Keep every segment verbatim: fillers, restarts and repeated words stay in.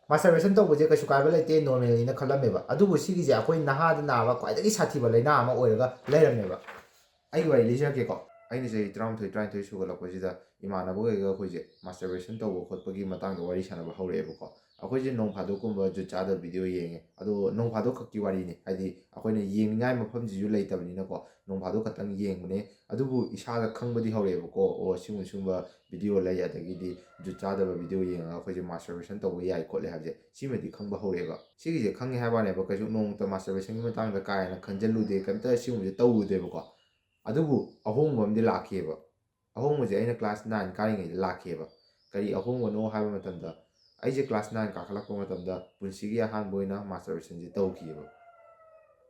ꯃꯥꯁꯇꯔꯕꯦꯁꯟ ꯇꯧꯕꯁꯦ ꯀꯩꯁꯨ ꯀꯥꯏꯕ ꯂꯩꯇꯦ, ꯅꯣꯔꯃꯦꯜꯅꯤꯅ ꯈꯜꯂꯝꯃꯦꯕ꯫ ꯑꯗꯨꯕꯨ ꯁꯤꯒꯤꯁꯦ ꯑꯩꯈꯣꯏ ꯅꯍꯥꯗ ꯅꯥꯕ ꯈ꯭ꯋꯥꯏꯗꯒꯤ ꯁꯥꯊꯤꯕ ꯂꯥꯏꯅꯥ ꯑꯃ ꯑꯣꯏꯔꯒ ꯂꯩꯔꯝꯃꯦꯕ꯫ ꯑꯩꯒꯤ ꯋꯥꯔꯤ ꯂꯤꯖꯔꯛꯀꯦꯀꯣ꯫ ꯑꯩꯅ ꯆꯍꯤ ꯇꯔꯥꯃꯥꯊꯣꯏ ꯇꯔꯥꯅꯤꯊꯣꯏ ꯁꯨꯒꯠꯂꯛꯄꯁꯤꯗ ꯏꯃꯥꯟꯅꯕꯈꯩꯒ ꯑꯩꯈꯣꯏꯁꯦ ꯃꯥꯁꯇꯔꯕꯦꯁꯟ ꯇꯧꯕ ꯈꯣꯠꯄꯒꯤ ꯃꯇꯥꯡꯗ ꯋꯥꯔꯤ ꯁꯥꯟꯅꯕ ꯍꯧꯔꯛꯑꯦꯕꯀꯣ꯫ ꯑꯩꯈꯣꯏꯁꯦ ꯅꯣꯡ ꯐꯥꯗꯣꯛꯀꯨꯝꯕ ꯖꯨꯠ ꯆꯥꯗꯕ ꯚꯤꯗꯤꯑꯣ ꯌꯦꯡꯉꯦ꯫ ꯑꯗꯣ ꯅꯣꯡ ꯐꯥꯗꯣꯛ ꯈꯛꯀꯤ ꯋꯥꯔꯤꯅꯤ, ꯍꯥꯏꯗꯤ ꯑꯩꯈꯣꯏꯅ ꯌꯦꯡꯅꯤꯡꯉꯥꯏ ꯃꯐꯝꯁꯤꯁꯨ ꯂꯩꯇꯕꯅꯤꯅꯀꯣ, ꯅꯣꯡ ꯐꯥꯗꯣꯛ ꯈꯛꯇꯪ ꯌꯦꯡꯕꯅꯦ꯫ ꯑꯗꯨꯕꯨ ꯏꯁꯥꯗ ꯈꯪꯕꯗꯤ ꯍꯧꯔꯛꯑꯦꯕꯀꯣ, ꯑꯣ, ꯁꯤꯒꯨꯝꯕ ꯁꯤꯒꯨꯝꯕ ꯚꯤꯗꯤꯑꯣ ꯂꯩ, ꯑꯗꯒꯤꯗꯤ ꯖꯨꯠ ꯆꯥꯗꯕ ꯚꯤꯗꯤꯑꯣ ꯌꯦꯡꯉꯒ ꯑꯩꯈꯣꯏꯁꯦ ꯃꯥꯁꯇꯔꯕꯦꯁꯟ ꯇꯧꯕ ꯌꯥꯏ ꯈꯣꯠꯂꯦ ꯍꯥꯏꯕꯁꯦ ꯁꯤꯃꯗꯤ ꯈꯪꯕ ꯍꯧꯔꯛꯑꯦꯕ꯫ ꯁꯤꯒꯤꯁꯦ ꯈꯪꯉꯦ ꯍꯥꯏꯕ ꯋꯥꯅꯦꯕ, ꯀꯩꯁꯨ ꯅꯣꯡꯃꯇ ꯃꯥꯁꯇꯔꯕꯦꯁꯟꯒꯤ ꯃꯇꯥꯡꯗ ꯀꯥ ꯍꯦꯟꯅ ꯈꯟꯖꯜꯂꯨꯗꯦ, ꯀꯩꯝꯇ ꯁꯤꯒꯨꯝꯕꯁꯦ ꯇꯧꯔꯨꯗꯦꯕꯀꯣ꯫ ꯑꯗꯨꯕꯨ ꯑꯍꯣꯡꯕ ꯑꯃꯗꯤ ꯂꯥꯛꯈꯤꯑꯕ꯫ ꯑꯍꯣꯡꯕꯁꯦ ꯑꯩꯅ ꯀ꯭ꯂꯥꯁ ꯅꯥꯏꯟ ꯀꯥꯔꯤꯉꯩꯗ ꯂꯥꯛꯈꯤꯑꯕ꯫ ꯀꯔꯤ ꯑꯍꯣꯡꯕꯅꯣ ꯍꯥꯏꯕ ꯃꯇꯝꯗ, ꯑꯩꯁꯦ ꯀ꯭ꯂꯥꯁ ꯅꯥꯏꯟ ꯀꯥꯈꯠꯂꯛꯄ ꯃꯇꯝꯗ ꯄꯨꯟꯁꯤꯒꯤ ꯑꯍꯥꯟꯕ ꯑꯣꯏꯅ ꯃꯥꯁꯇꯔꯕꯦꯁꯟꯁꯦ ꯇꯧꯈꯤꯑꯕ꯫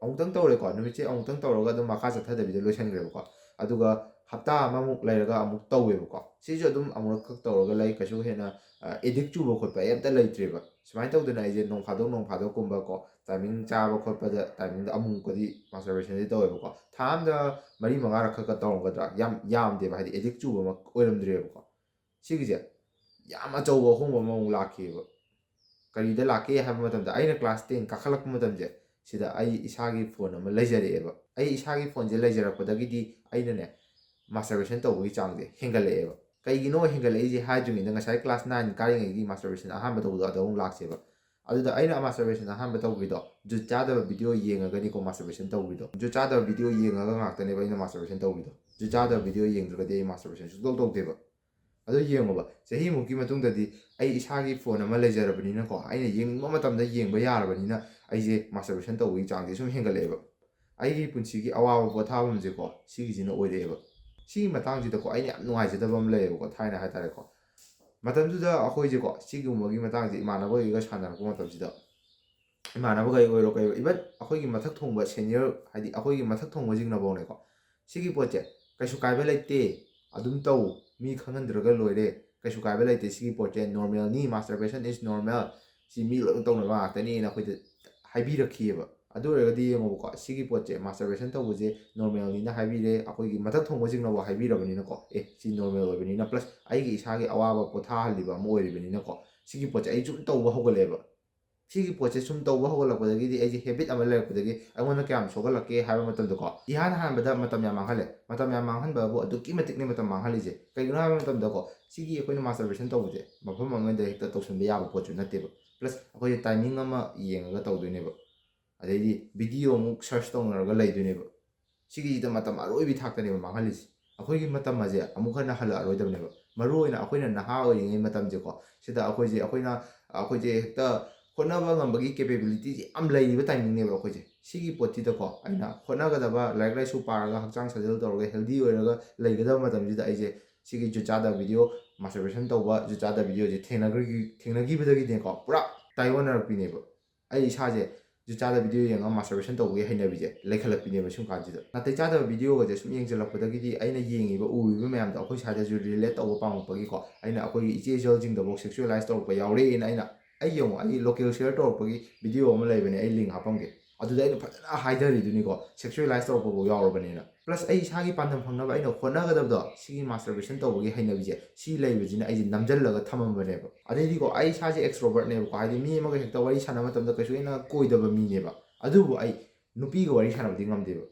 ꯑꯃꯨꯛꯇꯪ ꯇꯧꯔꯦꯀꯣ, ꯅꯨꯃꯤꯠꯁꯦ ꯑꯃꯨꯛꯇꯪ ꯇꯧꯔꯒ ꯑꯗꯨꯝ ꯃꯈꯥ ꯆꯠꯊꯗꯕꯤꯗ ꯂꯣꯏꯁꯤꯟꯈ꯭ꯔꯦꯕꯀꯣ꯫ ꯑꯗꯨꯒ ꯍꯞꯇꯥ ꯑꯃꯃꯨꯛ ꯂꯩꯔꯒ ꯑꯃꯨꯛ ꯇꯧꯋꯦꯕꯀꯣ꯫ ꯁꯤꯁꯨ ꯑꯗꯨꯝ ꯑꯃꯨꯔꯛꯈꯛ ꯇꯧꯔꯒ ꯂꯩ, ꯀꯩꯁꯨ ꯍꯦꯟꯅ ꯑꯦꯗꯤꯛ ꯆꯨꯕ ꯈꯣꯠꯄ ꯑꯩ ꯑꯝꯇ ꯂꯩꯇ꯭ꯔꯦꯕ꯫ ꯁꯨꯃꯥꯏꯅ ꯇꯧꯗꯅ ꯑꯩꯁꯦ ꯅꯣꯡ ꯐꯥꯗꯣꯛ ꯅꯣꯡ ꯐꯥꯗꯣꯛꯀꯨꯝꯕꯀꯣ, ꯇꯥꯏꯃꯤꯡ ꯆꯥꯕ ꯈꯣꯠꯄꯗ ꯇꯥꯏꯃꯤꯡꯗ ꯑꯃꯨꯛꯀꯗꯤ ꯃꯥꯁꯇꯔꯕꯦꯁꯟꯁꯦ ꯇꯧꯋꯦꯕꯀꯣ꯫ ꯊꯥ ꯑꯝꯗ ꯃꯔꯤ ꯃꯉꯥꯔꯛ ꯈꯛꯀ ꯇꯧꯔꯝꯒꯗ꯭ꯔꯥ, ꯌꯥꯝ ꯌꯥꯝꯗꯦꯕ, ꯍꯥꯏꯗꯤ ꯑꯦꯗꯤꯛ ꯆꯨꯕ ꯑꯃ ꯑꯣꯏꯔꯝꯗ꯭ꯔꯦꯕꯀꯣ꯫ ꯁꯤꯒꯤꯁꯦ ꯌꯥꯝ ꯑꯆꯧꯕ ꯑꯍꯣꯡꯕ ꯑꯃꯃꯨꯛ ꯂꯥꯛꯈꯤꯑꯕ꯫ ꯀꯔꯤꯗ ꯂꯥꯛꯀꯦ ꯍꯥꯏꯕ ꯃꯇꯝꯗ, ꯑꯩꯅ ꯀ꯭ꯂꯥꯁ ꯇꯦꯟ ꯀꯥꯈꯠꯂꯛꯄ ꯃꯇꯝꯁꯦ, ꯁꯤꯗ ꯑꯩ ꯏꯁꯥꯒꯤ ꯐꯣꯟ ꯑꯃ ꯂꯩꯖꯔꯛꯑꯦꯕ꯫ ꯑꯩ ꯏꯁꯥꯒꯤ ꯐꯣꯟꯁꯦ ꯂꯩꯖꯔꯛꯄꯗꯒꯤꯗꯤ ꯑꯩꯅꯅꯦ, ꯃꯥꯁꯇꯔꯕꯦꯁꯟ ꯇꯧꯕꯒꯤ ꯆꯥꯡꯁꯦ ꯍꯦꯟꯒꯠꯂꯛꯑꯦꯕ꯫ ꯀꯩꯒꯤꯅꯣ ꯍꯦꯟꯒꯠꯂꯛꯏꯁꯦ ꯍꯥꯏꯗ꯭ꯔꯤꯉꯩꯗ, ꯉꯁꯥꯏ ꯀ꯭ꯂꯥꯁ ꯅꯥꯏꯟ ꯀꯥꯔꯤꯉꯩꯒꯤ ꯃꯥꯁꯇꯔꯕꯦꯁꯟ ꯑꯍꯥꯟꯕ ꯇꯧꯕꯗꯣ ꯑꯗ ꯑꯃꯨꯛ ꯂꯥꯛꯁꯦꯕ꯫ ꯑꯗꯨꯗ ꯑꯩꯅ ꯃꯥꯁꯇꯔꯕꯦꯁꯟ ꯑꯍꯥꯟꯕ ꯇꯧꯕꯤꯗꯣ, ꯖꯨꯠ ꯆꯥꯗꯕ ꯚꯤꯗꯤꯑꯣ ꯌꯦꯡꯉꯒꯅꯤꯀꯣ ꯃꯥꯁꯇꯔꯕꯦꯁꯟ ꯇꯧꯕꯤꯗꯣ꯫ ꯖꯨꯠ ꯆꯥꯗꯕ ꯚꯤꯗꯤꯑꯣ ꯌꯦꯡꯉꯒ ꯉꯥꯛꯇꯅꯦꯕ ꯑꯩꯅ ꯃꯥꯁꯇꯔꯕꯦꯁꯟ ꯇꯧꯕꯤꯗꯣ꯫ ꯖꯨꯠ ꯆꯥꯗꯕ ꯚꯤꯗꯤꯑꯣ ꯌꯦꯡꯗ꯭ꯔꯒꯗꯤ ꯑꯩ ꯃꯥꯁꯇꯔꯕꯦꯁꯟ ꯁꯨꯡꯇꯧ ꯇꯧꯗꯦꯕ꯫ ꯑꯗꯣ ꯌꯦꯡꯉꯣꯕ, ꯆꯍꯤꯃꯨꯛꯀꯤ ꯃꯇꯨꯡꯗꯗꯤ ꯑꯩ ꯏꯁꯥꯒꯤ ꯐꯣꯟ ꯑꯃ ꯂꯩꯖꯔꯕꯅꯤꯅꯀꯣ, ꯑꯩꯅ ꯌꯦꯡꯅꯤꯡꯕ ꯃꯇꯝꯗ ꯌꯦꯡꯕ ꯌꯥꯔꯕꯅꯤꯅ, ꯑꯩꯁꯦ ꯃꯥꯁꯇꯔꯕꯦꯁꯟ ꯇꯧꯕꯒꯤ ꯆꯥꯡꯁꯦ ꯁꯨꯝ ꯍꯦꯟꯒꯠꯂꯛꯑꯦꯕ꯫ ꯑꯩꯒꯤ ꯄꯨꯟꯁꯤꯒꯤ ꯑꯋꯥꯕ ꯄꯣꯊꯥꯐꯝꯁꯦꯀꯣ, ꯁꯤꯒꯤꯁꯤꯅ ꯑꯣꯏꯔꯛꯑꯦꯕ꯫ ꯁꯤꯒꯤ ꯃꯇꯥꯡꯁꯤꯗꯀꯣ, ꯑꯩꯅ ꯌꯥꯝ ꯅꯨꯡꯉꯥꯏꯖꯗꯕ ꯑꯃ ꯂꯩꯌꯦꯕꯀꯣ, ꯊꯥꯏꯅ ꯍꯥꯏꯇꯥꯔꯦꯀꯣ꯫ ꯃꯇꯝꯗꯨꯗ ꯑꯩꯈꯣꯏꯁꯦꯀꯣ, ꯁꯤꯒꯨꯝꯕꯒꯤ ꯃꯇꯥꯡꯁꯦ ꯏꯃꯥꯟꯅꯕꯈꯩꯒ ꯁꯥꯟꯅꯔꯛꯄ ꯃꯇꯝꯁꯤꯗ, ꯏꯃꯥꯟꯅꯕꯈꯩ ꯑꯣꯏꯔꯣ ꯀꯩ ꯑꯣꯏꯔꯣ, even ꯑꯩꯈꯣꯏꯒꯤ ꯃꯊꯛ ꯊꯣꯡꯕ senior, ꯍꯥꯏꯗꯤ ꯑꯩꯈꯣꯏꯒꯤ ꯃꯊꯛ ꯊꯣꯡꯕꯁꯤꯡꯅꯐꯧꯅꯦꯀꯣ, ꯁꯤꯒꯤ ꯄꯣꯠꯁꯦ ꯀꯩꯁꯨ ꯀꯥꯏꯕ ꯂꯩꯇꯦ, ꯑꯗꯨꯝ ꯇꯧ, ꯃꯤ ꯈꯪꯍꯟꯗ꯭ꯔꯒ ꯂꯣꯏꯔꯦ, ꯀꯩꯁꯨ ꯀꯥꯏꯕ ꯂꯩꯇꯦ, ꯁꯤꯒꯤ ꯄꯣꯠꯁꯦ normalꯅꯤ, masturbation is normal, ꯁꯤ ꯃꯤ ꯂꯣꯏꯅ ꯇꯧꯅꯕ ꯉꯥꯛꯇꯅꯦꯅ ꯑꯩꯈꯣꯏꯗ ꯍꯥꯏꯕꯤꯔꯛꯈꯤꯑꯕ꯫ ꯑꯗꯨ ꯑꯣꯏꯔꯒꯗꯤ ꯌꯦꯡꯉꯣꯕꯀꯣ, ꯁꯤꯒꯤ ꯄꯣꯠꯁꯦ masturbation ꯇꯧꯕꯁꯦ normalꯅꯤꯅ ꯍꯥꯏꯕꯤꯔꯦ, ꯑꯩꯈꯣꯏꯒꯤ ꯃꯊꯛ ꯊꯣꯡꯕꯁꯤꯡꯅꯐꯥꯎ ꯍꯥꯏꯕꯤꯔꯕꯅꯤꯅꯀꯣ, ꯑꯦ, ꯁꯤ normal ꯑꯣꯏꯕꯅꯤꯅ, plus ꯑꯩꯒꯤ ꯏꯁꯥꯒꯤ ꯑꯋꯥꯕ ꯄꯣꯊꯥꯍꯜꯂꯤꯕ ꯑꯃ ꯑꯣꯏꯔꯤꯕꯅꯤꯅꯀꯣ, ꯁꯤꯒꯤ ꯄꯣꯠꯁꯦ ꯑꯩ ꯁꯨꯝ ꯇꯧꯕ ꯍꯧꯒꯠꯂꯛꯑꯦꯕ꯫ ꯁꯤꯒꯤ ꯄꯣꯠꯁꯦ ꯁꯨꯝ ꯇꯧꯕ ꯍꯧꯒꯠꯂꯛꯄꯗꯒꯤꯗꯤ ꯑꯩꯁꯦ ꯍꯦꯕꯤꯠ ꯑꯃ ꯂꯩꯔꯛꯄꯗꯒꯤ ꯑꯩꯉꯣꯟꯗ ꯀꯌꯥꯝ ꯁꯣꯛꯍꯜꯂꯛꯀꯦ ꯍꯥꯏꯕ ꯃꯇꯝꯗꯀꯣ, ꯏꯍꯥꯟ ꯍꯥꯟꯕꯗ ꯃꯇꯝ ꯌꯥꯝ ꯃꯥꯡꯍꯜꯂꯦ꯫ ꯃꯇꯝ ꯌꯥꯝ ꯃꯥꯡꯍꯟꯕꯕꯨ ꯑꯗꯨꯛꯀꯤ ꯃꯇꯤꯛꯅꯦ ꯃꯇꯝ ꯃꯥꯡꯍꯜꯂꯤꯁꯦ꯫ ꯀꯩꯒꯤꯅꯣ ꯍꯥꯏꯕ ꯃꯇꯝꯗꯀꯣ, ꯁꯤꯒꯤ ꯑꯩꯈꯣꯏꯅ ꯃꯥꯁꯇꯔꯕꯦꯁꯟ ꯇꯧꯕꯁꯦ ꯃꯐꯝ ꯑꯃꯗ ꯍꯦꯛꯇ ꯇꯧꯁꯟꯕ ꯌꯥꯕ ꯄꯣꯠꯁꯨ ꯅꯠꯇꯦꯕ꯫ ꯄ꯭ꯂꯁ ꯑꯩꯈꯣꯏꯁꯦ ꯇꯥꯏꯃꯤꯡ ꯑꯃ ꯌꯦꯡꯉꯒ ꯇꯧꯗꯣꯏꯅꯦꯕ꯫ ꯑꯗꯩꯗꯤ ꯚꯤꯗꯤꯑꯣ ꯑꯃꯨꯛ ꯁꯔꯆ ꯇꯧꯅꯔꯒ ꯂꯩꯗꯣꯏꯅꯦꯕ꯫ ꯁꯤꯒꯤꯁꯤꯗ ꯃꯇꯝ ꯑꯔꯣꯏꯕꯤ ꯊꯥꯛꯇꯅꯦꯕ ꯃꯥꯡꯍꯜꯂꯤꯁꯦ꯫ ꯑꯩꯈꯣꯏꯒꯤ ꯃꯇꯝ ꯑꯁꯦ ꯑꯃꯨꯛ ꯍꯟꯅ ꯍꯜꯂꯛꯑꯔꯣꯏꯗꯕꯅꯦꯕ꯫ ꯃꯔꯨ ꯑꯣꯏꯅ ꯑꯩꯈꯣꯏꯅ ꯅꯍꯥ ꯑꯣꯏꯔꯤꯉꯩ ꯃꯇꯝꯁꯦꯀꯣ, ꯁꯤꯗ ꯑꯩꯈꯣꯏꯁꯦ ꯑꯩꯈꯣꯏꯅ ꯑꯩꯈꯣꯏꯁꯦ ꯍꯦꯛꯇ ꯍꯣꯠꯅꯕ ꯉꯝꯕꯒꯤ ꯀꯦꯄꯦꯕꯤꯂꯤꯇꯤꯁꯦ ꯌꯥꯝ ꯂꯩꯔꯤꯕ ꯇꯥꯏꯃꯤꯡꯅꯦꯕ ꯑꯩꯈꯣꯏꯁꯦ꯫ ꯁꯤꯒꯤ ꯄꯣꯠꯁꯤꯗꯀꯣ ꯑꯩꯅ ꯍꯣꯠꯅꯒꯗꯕ, ꯂꯥꯏꯔꯤꯛ ꯂꯥꯏꯁꯨ ꯄꯥꯔꯒ, ꯍꯛꯆꯥꯡ ꯁꯥꯖꯦꯜ ꯇꯧꯔꯒ, ꯍꯦꯜꯗꯤ ꯑꯣꯏꯔꯒ ꯂꯩꯒꯗꯕ ꯃꯇꯝꯁꯤꯗ ꯑꯩꯁꯦ ꯁꯤꯒꯤ ꯖꯨꯠ ꯆꯥꯗꯕ ꯚꯤꯗꯤꯑꯣ, ꯃꯥꯁꯇꯔꯕꯦꯁꯟ ꯇꯧꯕ ꯖꯨꯠ ꯆꯥꯗꯕ ꯚꯤꯗꯤꯑꯣꯁꯦ ꯊꯦꯡꯅꯈ꯭ꯔꯒꯤ ꯊꯦꯡꯅꯈꯤꯕꯗꯒꯤꯅꯦꯀꯣ, ꯄꯨꯔꯥ ꯇꯥꯏꯑꯣꯟꯅꯔꯛꯄꯤꯅꯦꯕ꯫ ꯑꯩ ꯏꯁꯥꯁꯦ ꯖꯨꯠ ꯆꯥꯗꯕ ꯚꯤꯗꯤꯑꯣ ꯌꯦꯡꯉꯒ ꯃꯥꯁꯇꯔꯕꯦꯁꯟ ꯇꯧꯕꯒꯤ ꯍꯩꯅꯕꯤꯁꯦ ꯂꯩꯈꯠꯂꯛꯄꯤꯅꯦꯕ ꯁꯨꯝ ꯀꯥꯟꯁꯤꯗ꯫ ꯅꯥꯇꯩ ꯆꯥꯗꯕ ꯚꯤꯗꯤꯑꯣꯒꯁꯦ ꯁꯨꯝ ꯌꯦꯡꯁꯤꯜꯂꯛꯄꯗꯒꯤꯗꯤ ꯑꯩꯅ ꯌꯦꯡꯉꯤꯕ, ꯎꯔꯤꯕ ꯃꯌꯥꯝꯗꯣ ꯑꯩꯈꯣꯏ ꯁ꯭ꯋꯥꯏꯗꯁꯨ ꯔꯤꯂꯦꯠ ꯇꯧꯕ ꯄꯥꯝꯃꯛꯄꯒꯤꯀꯣ, ꯑꯩꯅ ꯑꯩꯈꯣꯏꯒꯤ ꯏꯆꯦ ꯏꯆꯜꯁꯤꯡꯗꯐꯥꯎ ꯁꯦꯛꯁꯨꯑꯦꯂꯥꯏꯁ ꯇꯧꯔꯛꯄ ꯌꯥꯎꯔꯛꯑꯦꯅ ꯑꯩꯅ, ꯑꯩ ꯌꯦꯡꯉꯣ, ꯑꯩ ꯂꯣꯀꯦꯜ ꯁꯤꯌꯔ ꯇꯧꯔꯛꯄꯒꯤ ꯚꯤꯗꯤꯑꯣ ꯑꯃ ꯂꯩꯕꯅꯦ, ꯑꯩ ꯂꯤꯡ ꯍꯥꯞꯄꯝꯒꯦ꯫ ꯑꯗꯨꯗ ꯑꯩꯅ ꯐꯖꯅ ꯍꯥꯏꯊꯔꯤꯗꯨꯅꯤꯀꯣ, ꯁꯦꯛꯁꯨꯑꯦꯂꯥꯏꯁ ꯇꯧꯔꯛꯄꯐꯥꯎ ꯌꯥꯎꯔꯕꯅꯤꯅ꯫ ꯄ꯭ꯂꯁ ꯑꯩ ꯏꯁꯥꯒꯤ ꯄꯥꯟꯗꯝ ꯐꯪꯅꯕ ꯑꯩꯅ ꯍꯣꯠꯅꯒꯗꯕꯗꯣ, ꯁꯤꯒꯤ ꯃꯥꯁꯇꯔꯕꯦꯁꯟ ꯇꯧꯕꯒꯤ ꯍꯩꯅꯕꯤꯁꯦ ꯁꯤ ꯂꯩꯕꯁꯤꯅ ꯑꯩꯁꯦ ꯅꯝꯁꯤꯜꯂꯒ ꯊꯝꯃꯝꯕꯅꯦꯕ꯫ ꯑꯗꯩꯗꯤꯀꯣ, ꯑꯩ ꯏꯁꯥꯁꯦ ꯑꯦꯛꯁꯇ꯭ꯔꯣꯕꯔꯠꯅꯦꯕꯀꯣ, ꯍꯥꯏꯗꯤ ꯃꯤ ꯑꯃꯒ ꯍꯦꯛꯇ ꯋꯥꯔꯤ ꯁꯥꯟꯅꯕ ꯃꯇꯝꯗ ꯀꯩꯁꯨ ꯍꯦꯟꯅ ꯀꯣꯏꯗꯕ ꯃꯤꯅꯦꯕ꯫ ꯑꯗꯨꯕꯨ ꯑꯩ ꯅꯨꯄꯤꯒ ꯋꯥꯔꯤ ꯁꯥꯟꯅꯕꯗꯤ ꯉꯝꯗꯦꯕ꯫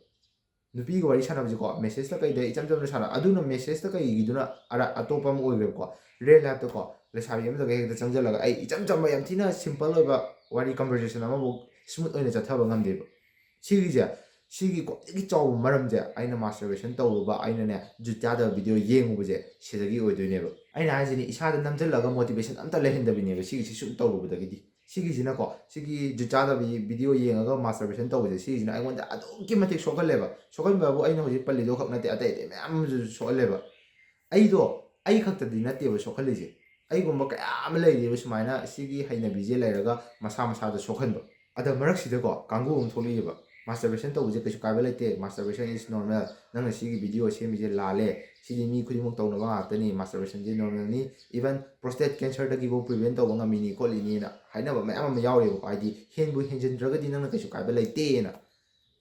ꯅꯨꯄꯤꯒ ꯋꯥꯔꯤ ꯁꯥꯟꯅꯕꯁꯤꯀꯣ, ꯃꯦꯁꯦꯖꯇ ꯀꯩꯗ ꯏꯆꯝ ꯆꯝꯅ ꯁꯥꯟꯅ, ꯑꯗꯨꯅ ꯃꯦꯁꯦꯖꯇ ꯀꯩꯒꯤꯗꯨꯅ ꯑꯔꯥ-, ꯑꯇꯣꯞꯄ ꯑꯃ ꯑꯣꯏꯈ꯭ꯔꯦꯕꯀꯣ꯫ ꯔꯤꯌꯦꯜ ꯂꯥꯏꯐꯇꯀꯣ, ꯂꯩꯁꯥꯕꯤ ꯑꯃꯗꯒ ꯍꯦꯛꯇ ꯆꯪꯁꯤꯜꯂꯒ ꯑꯩ ꯏꯆꯝ ꯆꯝꯕ, ꯌꯥꯝ ꯊꯤꯅ ꯁꯤꯝꯄꯜ ꯑꯣꯏꯕ ꯋꯥꯔꯤ, ꯀꯟꯚꯔꯖꯦꯁꯟ ꯑꯃꯐꯥꯎ ꯁ꯭ꯃꯨꯠ ꯑꯣꯏꯅ ꯆꯠꯊꯕ ꯉꯝꯗꯦꯕ꯫ ꯁꯤꯒꯤꯁꯦ, ꯁꯤꯒꯤ ꯈ꯭ꯋꯥꯏꯗꯒꯤ ꯆꯥꯎꯕ ꯃꯔꯝꯁꯦ ꯑꯩꯅ ꯃꯥꯁꯇꯔꯕꯦꯁꯟ ꯇꯧꯔꯨꯕ, ꯑꯩꯅꯅꯦ, ꯖꯨꯠ ꯆꯥꯗꯕ ꯚꯤꯗꯤꯑꯣ ꯌꯦꯡꯉꯨꯕꯁꯦ, ꯁꯤꯗꯒꯤ ꯑꯣꯏꯗꯣꯏꯅꯦꯕ꯫ ꯑꯩꯅ ꯍꯥꯏꯁꯤꯅꯤ, ꯏꯁꯥꯗ ꯅꯝꯁꯤꯜꯂꯒ ꯃꯣꯇꯤꯚꯦꯁꯟ ꯑꯝꯇ ꯂꯩꯍꯟꯗꯕꯤꯅꯦꯕ ꯁꯤꯒꯤꯁꯤ ꯁꯨꯝ ꯇꯧꯔꯨꯕꯗꯒꯤꯗꯤ꯫ ꯁꯤꯒꯤꯁꯤꯅꯀꯣ, ꯁꯤꯒꯤ ꯖꯨꯠ ꯆꯥꯗꯕꯤ ꯚꯤꯗꯤꯑꯣ ꯌꯦꯡꯉꯒ ꯃꯥꯁꯇꯔꯕꯦꯁꯟ ꯇꯧꯕꯁꯦ, ꯁꯤꯒꯤꯁꯤꯅ ꯑꯩꯉꯣꯟꯗ ꯑꯗꯨꯛꯀꯤ ꯃꯇꯤꯛ ꯁꯣꯛꯍꯜꯂꯦꯕ꯫ ꯁꯣꯛꯍꯟꯕꯕꯨ ꯑꯩꯅ ꯍꯧꯖꯤꯛ ꯄꯜꯂꯤꯗꯣ ꯈꯛ ꯅꯠꯇꯦ, ꯑꯇꯩ ꯑꯇꯩ ꯃꯌꯥꯝ ꯑꯃꯁꯨ ꯁꯣꯛꯍꯜꯂꯦꯕ꯫ ꯑꯩꯗꯣ, ꯑꯩ ꯈꯛꯇꯗꯤ ꯅꯠꯇꯦꯕ ꯁꯣꯛꯍꯜꯂꯤꯁꯦ, ꯑꯩꯒꯨꯝꯕ ꯀꯌꯥ ꯑꯃ ꯂꯩꯔꯤꯕ ꯁꯨꯃꯥꯏꯅ ꯁꯤꯒꯤ ꯍꯩꯅꯕꯤꯁꯦ ꯂꯩꯔꯒ ꯃꯁꯥ ꯃꯁꯥꯗ ꯁꯣꯛꯍꯟꯕ꯫ ꯑꯗ ꯃꯔꯛꯁꯤꯗꯀꯣ, ꯀꯥꯡꯕꯨ ꯑꯃ ꯊꯣꯛꯂꯛꯏꯕ, "ꯃꯥꯁꯇꯔꯕꯦꯁꯟ ꯇꯧꯕꯁꯦ ꯀꯩꯁꯨ ꯀꯥꯏꯕ ꯂꯩꯇꯦ, ꯃꯥꯁꯇꯔꯕꯦꯁꯟ is normal, ꯅꯪꯅ ꯁꯤꯒꯤ ꯚꯤꯗꯤꯑꯣ ꯁꯦꯝꯃꯤꯁꯦ ꯂꯥꯜꯂꯦ, ꯁꯤꯗꯤ ꯃꯤ ꯈꯨꯗꯤꯡꯃꯛ ꯇꯧꯅꯕ ꯉꯥꯛꯇꯅꯤ, ꯃꯥꯁꯇꯔꯕꯦꯁꯟꯁꯦ ꯅꯣꯔꯃꯦꯜꯅꯤ, ꯏꯚꯟ ꯄ꯭ꯔꯣꯁꯇꯦꯠ ꯀꯦꯟꯁꯔꯗꯒꯤꯐꯥꯎ ꯄ꯭ꯔꯤꯚꯦꯟ ꯇꯧꯕ ꯉꯝꯃꯤꯅꯤ ꯈꯣꯠꯂꯤꯅꯤꯅ" ꯍꯥꯏꯅꯕ ꯃꯌꯥꯝ ꯑꯃ ꯌꯥꯎꯔꯤꯕꯀꯣ꯫ ꯍꯥꯏꯗꯤ, "ꯍꯦꯟꯕꯨ ꯍꯦꯟꯖꯤꯟꯗ꯭ꯔꯒꯗꯤ ꯅꯪꯅ ꯀꯩꯁꯨ ꯀꯥꯏꯕ ꯂꯩꯇꯦꯅ"꯫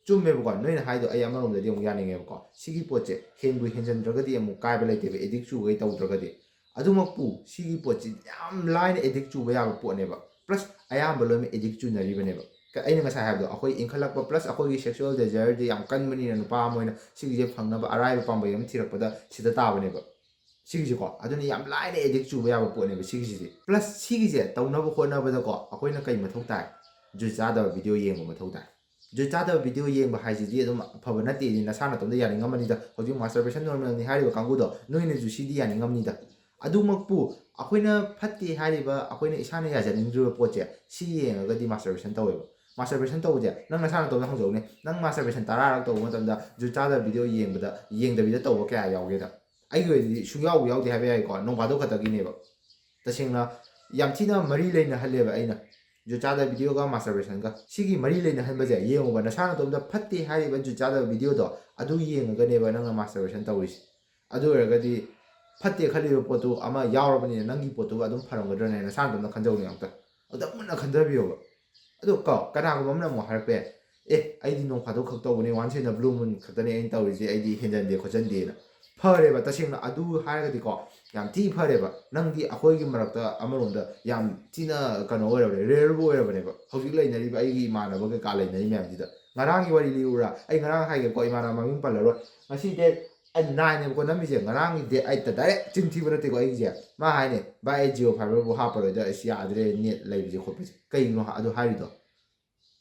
ꯆꯨꯝꯃꯦꯕꯀꯣ, ꯅꯣꯏꯅ ꯍꯥꯏꯗꯣ ꯑꯩ ꯑꯃꯔꯣꯝꯗꯗꯤ ꯑꯃꯨꯛ ꯌꯥꯅꯤꯡꯉꯦꯕꯀꯣ꯫ ꯁꯤꯒꯤ ꯄꯣꯠꯁꯦ ꯍꯦꯟꯕꯨ ꯍꯦꯟꯖꯤꯟꯗ꯭ꯔꯒꯗꯤ ꯑꯃꯨꯛ ꯀꯥꯏꯕ ꯂꯩꯇꯦꯕ, ꯑꯦꯗꯤꯛ ꯆꯨꯈꯩ ꯇꯧꯗ꯭ꯔꯒꯗꯤ꯫ ꯑꯗꯨꯃꯛꯄꯨ ꯁꯤꯒꯤ ꯄꯣꯠꯁꯤ ꯌꯥꯝ ꯂꯥꯏꯅ ꯑꯦꯗꯤꯛ ꯆꯨꯕ ꯌꯥꯕ ꯄꯣꯠꯅꯦꯕ꯫ ꯄ꯭ꯂꯁ ꯑꯌꯥꯝꯕ ꯂꯣꯏꯅꯃꯛ ꯑꯦꯗꯤꯛ ꯆꯨꯅꯔꯤꯕꯅꯦꯕ꯫ ꯀ- ꯑꯩꯅ ꯉꯁꯥꯏ ꯍꯥꯏꯕꯗꯣ, ꯑꯩꯈꯣꯏ ꯏꯟꯈꯠꯂꯛꯄ ꯄ꯭ꯂꯁ ꯑꯩꯈꯣꯏꯒꯤ ꯁꯦꯛꯁꯨꯋꯦꯜ ꯗꯦꯖꯥꯌꯔꯁꯦ ꯌꯥꯝ ꯀꯟꯕꯅꯤꯅ ꯅꯨꯄꯥ ꯑꯃ ꯑꯣꯏꯅ ꯁꯤꯒꯤꯁꯦ ꯐꯪꯅꯕ ꯑꯔꯥꯏꯕ ꯄꯥꯝꯕꯩ ꯑꯃ ꯊꯤꯔꯛꯄꯗ ꯁꯤꯗ ꯇꯥꯕꯅꯦꯕ꯫ ꯁꯤꯒꯤꯁꯦꯀꯣ, ꯑꯗꯨꯅ ꯌꯥꯝ ꯂꯥꯏꯅ ꯑꯦꯗꯤꯛ ꯆꯨꯕ ꯌꯥꯕ ꯄꯣꯠꯅꯦꯕ ꯁꯤꯒꯤꯁꯤꯗꯤ꯫ ꯄ꯭ꯂꯁ ꯁꯤꯒꯤꯁꯦ ꯇꯧꯅꯕ ꯍꯣꯠꯅꯕꯗꯀꯣ ꯑꯩꯈꯣꯏꯅ ꯀꯩ ꯃꯊꯧ ꯇꯥꯏ? ꯖꯨꯠ ꯆꯥꯗꯕ ꯚꯤꯗꯤꯑꯣ ꯌꯦꯡꯕ ꯃꯊꯧ ꯇꯥꯏ꯫ ꯖꯨꯠ ꯆꯥꯗꯕ ꯚꯤꯗꯤꯑꯣ ꯌꯦꯡꯕ ꯍꯥꯏꯁꯤꯗꯤ ꯑꯗꯨꯝ ꯑꯐꯕ ꯅꯠꯇꯦꯗꯤ ꯅꯁꯥ ꯅꯇꯣꯝꯗ ꯌꯥꯅꯤꯡꯉꯝꯃꯅꯤꯗ꯫ ꯍꯧꯖꯤꯛ ꯃꯥꯁꯇꯔꯕꯦꯁꯟ ꯅꯣꯔꯃꯦꯜꯅꯤ ꯍꯥꯏꯔꯤꯕ ꯀꯥꯡꯕꯨꯗꯣ, ꯅꯣꯏꯅꯁꯨ ꯁꯤꯗꯤ ꯌꯥꯅꯤꯡꯉꯝꯅꯤꯗ꯫ ꯑꯗꯨꯃꯛꯄꯨ ꯑꯩꯈꯣꯏꯅ ꯐꯠꯇꯦ ꯍꯥꯏꯔꯤꯕ, ꯑꯩꯈꯣꯏꯅ ꯏꯁꯥꯅ ꯌꯥꯖꯅꯤꯡꯗ꯭ꯔꯤꯕ ꯄꯣꯠꯁꯦ ꯁꯤ ꯌꯦꯡꯉꯒꯗꯤ ꯃꯥꯁꯇꯔꯕꯦꯁꯟ ꯇꯧꯋꯦꯕ꯫ ꯃꯥꯁꯇꯔꯕꯦꯁꯟ ꯇꯧꯕꯁꯦ ꯅꯪ ꯅꯁꯥ ꯅꯇꯣꯝꯗ ꯍꯪꯖꯧꯅꯦ, ꯅꯪ ꯃꯥꯁꯇꯔꯕꯦꯁꯟ ꯇꯔꯥꯔꯛ ꯇꯧꯕ ꯃꯇꯝꯗ ꯖꯨꯠ ꯆꯥꯗꯕ ꯚꯤꯗꯤꯑꯣ ꯌꯦꯡꯕꯗ, ꯌꯦꯡꯗꯕꯤꯗ ꯇꯧꯕ ꯀꯌꯥ ꯌꯥꯎꯒꯦꯗ? ꯑꯩꯒꯤ ꯑꯣꯏꯅꯗꯤ ꯁꯨꯡꯌꯥꯎꯕꯨ ꯌꯥꯎꯗꯦ ꯍꯥꯏꯕ ꯌꯥꯏꯀꯣ, ꯅꯣꯡ ꯐꯥꯗꯣꯛ ꯈꯛꯇꯒꯤꯅꯦꯕ꯫ ꯇꯁꯦꯡꯅ ꯌꯥꯝ ꯊꯤꯅ ꯃꯔꯤ ꯂꯩꯅꯍꯜꯂꯦꯕ ꯑꯩꯅ꯫ ꯖꯨꯠ ꯆꯥꯗꯕ ꯚꯤꯗꯤꯑꯣꯒ ꯃꯥꯁꯇꯔꯕꯦꯁꯟꯒ ꯁꯤꯒꯤ ꯃꯔꯤ ꯂꯩꯅꯍꯟꯕꯁꯦ ꯌꯦꯡꯉꯨꯕ, ꯅꯁꯥ ꯅꯇꯣꯝꯗ ꯐꯠꯇꯦ ꯍꯥꯏꯔꯤꯕ ꯖꯨꯠ ꯆꯥꯗꯕ ꯚꯤꯗꯤꯑꯣꯗꯣ ꯑꯗꯨ ꯌꯦꯡꯉꯒꯅꯦꯕ ꯅꯪꯅ ꯃꯥꯁꯇꯔꯕꯦꯁꯟ ꯇꯧꯔꯤꯁꯦ꯫ ꯑꯗꯨ ꯑꯣꯏꯔꯒꯗꯤ ꯐꯠꯇꯦ ꯈꯜꯂꯤꯕ ꯄꯣꯠꯇꯨ ꯑꯃ ꯌꯥꯎꯔꯕꯅꯤꯅ ꯅꯪꯒꯤ ꯄꯣꯠꯇꯨ ꯑꯗꯨꯝ ꯐꯔꯝꯒꯗ꯭ꯔꯅꯦ? ꯅꯁꯥ ꯅꯇꯣꯝꯗ ꯈꯟꯖꯧꯅꯦ ꯑꯝꯇ꯫ ꯑꯗꯨꯝ ꯃꯨꯟꯅ ꯈꯟꯊꯕꯤꯌꯣꯕ꯫ ꯑꯗꯣ ꯀꯣ, ꯀꯅꯥꯒꯨꯝꯕ ꯑꯃꯅ ꯑꯃꯨꯛ ꯍꯥꯏꯔꯛꯄ ꯌꯥꯏ, "ꯑꯦ, ꯑꯩꯗꯤ ꯅꯣꯡ ꯐꯥꯗꯣꯛ ꯈꯛ ꯇꯧꯕꯅꯦ, once in a blue moon ꯈꯛꯇꯅꯦ ꯑꯩꯅ ꯇꯧꯔꯤꯁꯦ, ꯑꯩꯗꯤ ꯍꯦꯟꯖꯟꯗꯦ ꯈꯣꯠꯆꯟꯗꯦꯅ"꯫ ꯐꯔꯦꯕ, ꯇꯁꯦꯡꯅ ꯑꯗꯨ ꯍꯥꯏꯔꯒꯗꯤꯀꯣ, ꯌꯥꯝ ꯊꯤ ꯐꯔꯦꯕ꯫ ꯅꯪꯗꯤ ꯑꯩꯈꯣꯏꯒꯤ ꯃꯔꯛꯇ ꯑꯃꯔꯣꯝꯗ ꯌꯥꯝ ꯊꯤꯅ ꯀꯩꯅꯣ ꯑꯣꯏꯔꯕꯅꯦ, ꯔꯦꯌꯔꯕꯨ ꯑꯣꯏꯔꯕꯅꯦꯕ꯫ ꯍꯧꯖꯤꯛ ꯂꯩꯅꯔꯤꯕ ꯑꯩꯒꯤ ꯏꯃꯥꯟꯅꯕ ꯀꯩꯀꯥ ꯂꯩꯅꯔꯤ ꯃꯌꯥꯝꯁꯤꯗ꯫ ꯉꯔꯥꯡꯒꯤ ꯋꯥꯔꯤ ꯂꯤꯔꯨꯔꯥ? ꯑꯩ ꯉꯔꯥꯡ ꯍꯥꯏꯒꯦꯀꯣ, ꯏꯃꯥꯟꯅꯕ ꯃꯃꯤꯡ ꯄꯜꯂꯔꯣꯏ꯫ ꯉꯁꯤ date ꯑꯩ nineꯅꯦꯕꯀꯣ ꯅꯝꯃꯤꯁꯦ, ꯉꯔꯥꯡꯒꯤ date eightꯇ, direct ꯆꯤꯟ ꯊꯤꯕ ꯅꯠꯇꯦꯀꯣ ꯑꯩꯒꯤꯁꯦ꯫ ꯃꯥ ꯍꯥꯏꯅꯦ, "ꯚꯥꯏ, ꯑꯩ Jio fiberꯕꯨ ꯍꯥꯞꯄꯔꯣꯏꯗ, ꯑꯁ, ꯌꯥꯗ꯭ꯔꯦ, net ꯂꯩꯕꯁꯦ ꯈꯣꯠꯄꯁꯦ"꯫ ꯀꯩꯒꯤꯅꯣ ꯑꯗꯨ ꯍꯥꯏꯔꯤꯗꯣ?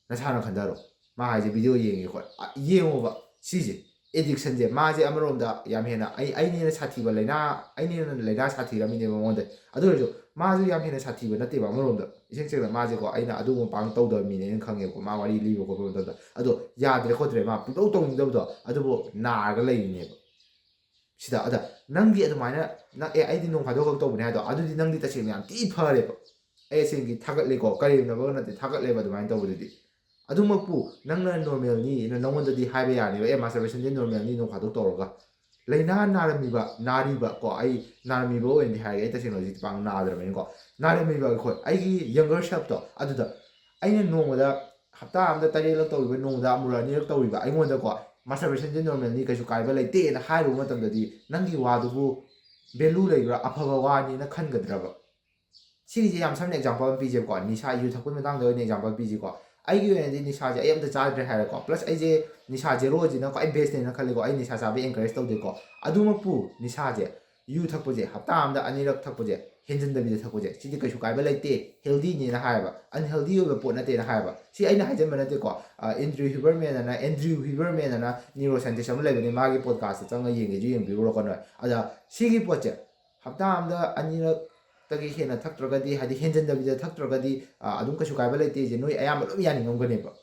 ꯅꯁꯥꯅ ꯈꯟꯊꯔꯣ꯫ ꯃꯥ ꯍꯥꯏꯁꯦ ꯚꯤꯗꯤꯑꯣ ꯌꯦꯡꯉꯦ ꯈꯣꯠ-, ꯑ, ꯌꯦꯡꯉꯣꯕ꯫ ꯁꯤꯁꯦ, ꯑꯦꯗꯤꯛꯁꯟꯁꯦ, ꯃꯥꯁꯦ ꯑꯃꯔꯣꯝꯗ ꯌꯥꯝ ꯍꯦꯟꯅ ꯑꯩ, ꯑꯩꯅ ꯍꯦꯟꯅ ꯁꯥꯊꯤꯕ ꯂꯥꯏꯅꯥ, ꯑꯩꯅ ꯍꯦꯟꯅ ꯂꯥꯏꯅꯥ ꯁꯥꯊꯤꯔꯝꯃꯤꯅꯦꯕ ꯃꯉꯣꯟꯗ꯫ ꯑꯗꯨ ꯑꯣꯏꯔꯁꯨ ꯃꯥꯁꯨ ꯌꯥꯝ ꯍꯦꯟꯅ ꯁꯥꯊꯤꯕ ꯅꯠꯇꯦꯕ ꯑꯃꯔꯣꯝꯗ꯫ ꯏꯁꯦꯡ ꯁꯦꯡꯅ ꯃꯥꯁꯦꯀꯣ, ꯑꯩꯅ ꯑꯗꯨꯒꯨꯝꯕ ꯄꯥꯡ ꯇꯧꯗꯕ ꯃꯤꯅꯦ, ꯑꯩꯅ ꯈꯪꯉꯦꯕꯀꯣ, ꯃꯥ ꯋꯥꯔꯤ ꯂꯤꯕ ꯈꯣꯠꯄ ꯃꯇꯝꯗ꯫ ꯑꯗꯣ ꯌꯥꯗ꯭ꯔꯦ ꯈꯣꯠꯇ꯭ꯔꯦ, ꯃꯥ ꯄꯨꯡꯇꯧ ꯇꯧꯅꯤꯡꯗꯕꯗꯣ, ꯑꯗꯨꯕꯨ ꯅꯥꯔꯒ ꯂꯩꯔꯤꯅꯦꯕ꯫ ꯁꯤꯗ, ꯑꯗ ꯅꯪꯗꯤ ꯑꯗꯨꯃꯥꯏꯅ, ꯅꯪ, "ꯑꯦ, ꯑꯩꯗꯤ ꯅꯣꯡ ꯐꯥꯗꯣꯛ ꯈꯛ ꯇꯧꯕꯅꯦ" ꯍꯥꯏꯗꯣ, ꯑꯗꯨꯗꯤ ꯅꯪꯗꯤ ꯇꯁꯦꯡꯅ ꯌꯥꯝ ꯊꯤ ꯐꯔꯦꯕ꯫ ꯑꯩ ꯑꯁꯦꯡꯒꯤ ꯊꯥꯒꯠꯂꯦꯀꯣ, ꯀꯔꯦꯝꯅꯕꯒ ꯅꯠꯇꯦ, ꯊꯥꯒꯠꯂꯦꯕ ꯑꯗꯨꯃꯥꯏꯅ ꯇꯧꯕꯗꯨꯗꯤ꯫ ꯑꯗꯨꯃꯛꯄꯨ ꯅꯪꯅ ꯅꯣꯔꯃꯦꯜꯅꯤ, ꯅ-, ꯅꯪꯉꯣꯟꯗꯗꯤ ꯍꯥꯏꯕ ꯌꯥꯅꯦꯕ, "ꯑꯦ, ꯃꯥꯁꯇꯔꯕꯦꯁꯟꯗꯤ ꯅꯣꯔꯃꯦꯜꯅꯤ, ꯅꯣꯡ ꯐꯥꯗꯣꯛ ꯇꯧꯔꯒ"꯫ ꯂꯥꯏꯅꯥ ꯅꯥꯔꯝꯃꯤꯕ, ꯅꯥꯔꯤꯕ ꯀꯣ, ꯑꯩ ꯅꯥꯔꯝꯃꯤꯕ ꯑꯣꯏꯅꯗꯤ ꯍꯥꯏꯔꯒꯦ, ꯑꯩ ꯇꯁꯦꯡꯅ ꯍꯧꯖꯤꯛꯇꯤ ꯄꯥꯡ ꯅꯥꯗ꯭ꯔꯕꯅꯤꯅꯀꯣ꯫ ꯅꯥꯔꯝꯃꯤꯕ ꯑꯩꯈꯣꯏ, ꯑꯩꯒꯤ younger selfꯇꯣ, ꯑꯗꯨꯗ ꯑꯩꯅ ꯅꯣꯡꯃꯗ, ꯍꯞꯇꯥ ꯑꯃꯗ ꯇꯔꯦꯠꯂꯛ ꯇꯧꯔꯤꯕ, ꯅꯣꯡꯃꯗ ꯑꯃꯨꯔꯛ ꯑꯅꯤꯔꯛ ꯇꯧꯔꯤꯕ ꯑꯩꯉꯣꯟꯗꯀꯣ, "ꯃꯥꯁꯇꯔꯕꯦꯁꯟꯁꯦ ꯅꯣꯔꯃꯦꯜꯅꯤ, ꯀꯩꯁꯨ ꯀꯥꯏꯕ ꯂꯩꯇꯦꯅ" ꯍꯥꯏꯔꯨꯕ ꯃꯇꯝꯗꯗꯤ, ꯅꯪꯒꯤ ꯋꯥꯗꯨꯕꯨ ꯚꯦꯂꯨ ꯂꯩꯕ꯭ꯔꯥ, ꯑꯐꯕ ꯋꯥꯅꯤꯅ ꯈꯟꯒꯗ꯭ꯔꯕ? ꯁꯤꯒꯤꯁꯦ ꯌꯥꯝ ꯁꯝꯅ ꯑꯦꯛꯖꯥꯝꯄꯜ ꯑꯃ ꯄꯤꯖꯦꯕꯀꯣ, ꯅꯤꯁꯥ ꯌꯨ ꯊꯛꯄꯒꯤ ꯃꯇꯥꯡꯗ ꯑꯣꯏꯅ ꯑꯦꯛꯖꯥꯝꯄꯜ ꯄꯤꯖꯦꯀꯣ꯫ ꯑꯩꯒꯤ ꯑꯣꯏꯅꯗꯤ ꯅꯤꯁꯥꯁꯦ ꯑꯩ ꯑꯝꯇ ꯆꯥꯗ꯭ꯔꯦ ꯍꯥꯏꯔꯦꯀꯣ, ꯄ꯭ꯂꯁ ꯑꯩꯁꯦ ꯅꯤꯁꯥ ꯖꯦꯔꯣꯁꯤꯅ ꯈ꯭ꯋꯥꯏ ꯕꯦꯁꯅꯦꯅ ꯈꯜꯂꯦꯀꯣ, ꯑꯩ ꯅꯤꯁꯥ ꯆꯥꯕ ꯑꯦꯟꯀꯔꯦꯖ ꯇꯧꯗꯦꯀꯣ꯫ ꯑꯗꯨꯃꯛꯄꯨ ꯅꯤꯁꯥꯁꯦ, ꯌꯨ ꯊꯛꯄꯁꯦ ꯍꯞꯇꯥ ꯑꯃꯗ ꯑꯅꯤꯔꯛ ꯊꯛꯄꯁꯦ, ꯍꯦꯟꯖꯤꯟꯗꯕꯤꯗ ꯊꯛꯄꯁꯦ, ꯁꯤꯗꯤ ꯀꯩꯁꯨ ꯀꯥꯏꯕ ꯂꯩꯇꯦ, ꯍꯦꯜꯗꯤꯅꯦꯅ ꯍꯥꯏꯌꯦꯕ, ꯑꯟꯍꯦꯜꯗꯤ ꯑꯣꯏꯕ ꯄꯣꯠ ꯅꯠꯇꯦꯅ ꯍꯥꯏꯌꯦꯕ꯫ ꯁꯤ ꯑꯩꯅ ꯍꯥꯏꯖꯟꯕ ꯅꯠꯇꯦꯀꯣ, ꯑꯦꯟꯗ꯭ꯔꯤꯌꯨ ꯍ꯭ꯌꯨꯕꯔꯃꯦꯟ ꯑꯅ, ꯑꯦꯟꯗ꯭ꯔꯤꯌꯨ ꯍ꯭ꯌꯨꯕꯔꯃꯦꯟ ꯑꯅ ꯅ꯭ꯌꯨꯔꯣ ꯁꯥꯏꯟꯇꯤꯁ ꯑꯃ ꯂꯩꯕꯅꯦ, ꯃꯥꯒꯤ ꯄꯣꯗꯀꯥꯁꯇ ꯆꯪꯉꯒ ꯌꯦꯡꯒꯦꯁꯨ ꯌꯦꯡꯕꯤꯔꯨꯔꯣꯀꯣ ꯅꯣꯏ꯫ ꯑꯗ ꯁꯤꯒꯤ ꯄꯣꯠꯁꯦ ꯍꯞꯇꯥ ꯑꯃꯗ ꯑꯅꯤꯔꯛꯇꯒꯤ ꯍꯦꯟꯅ ꯊꯛꯇ꯭ꯔꯒꯗꯤ, ꯍꯥꯏꯗꯤ ꯍꯦꯟꯖꯟꯗꯕꯤꯗ ꯊꯛꯇ꯭ꯔꯒꯗꯤ, ꯑ, ꯑꯗꯨꯝ ꯀꯩꯁꯨ ꯀꯥꯏꯕ ꯂꯩꯇꯦꯁꯦ ꯅꯣꯏ ꯑꯌꯥꯝꯕ ꯂꯣꯏ ꯌꯥꯅꯤꯡꯉꯝꯒꯅꯦꯕ꯫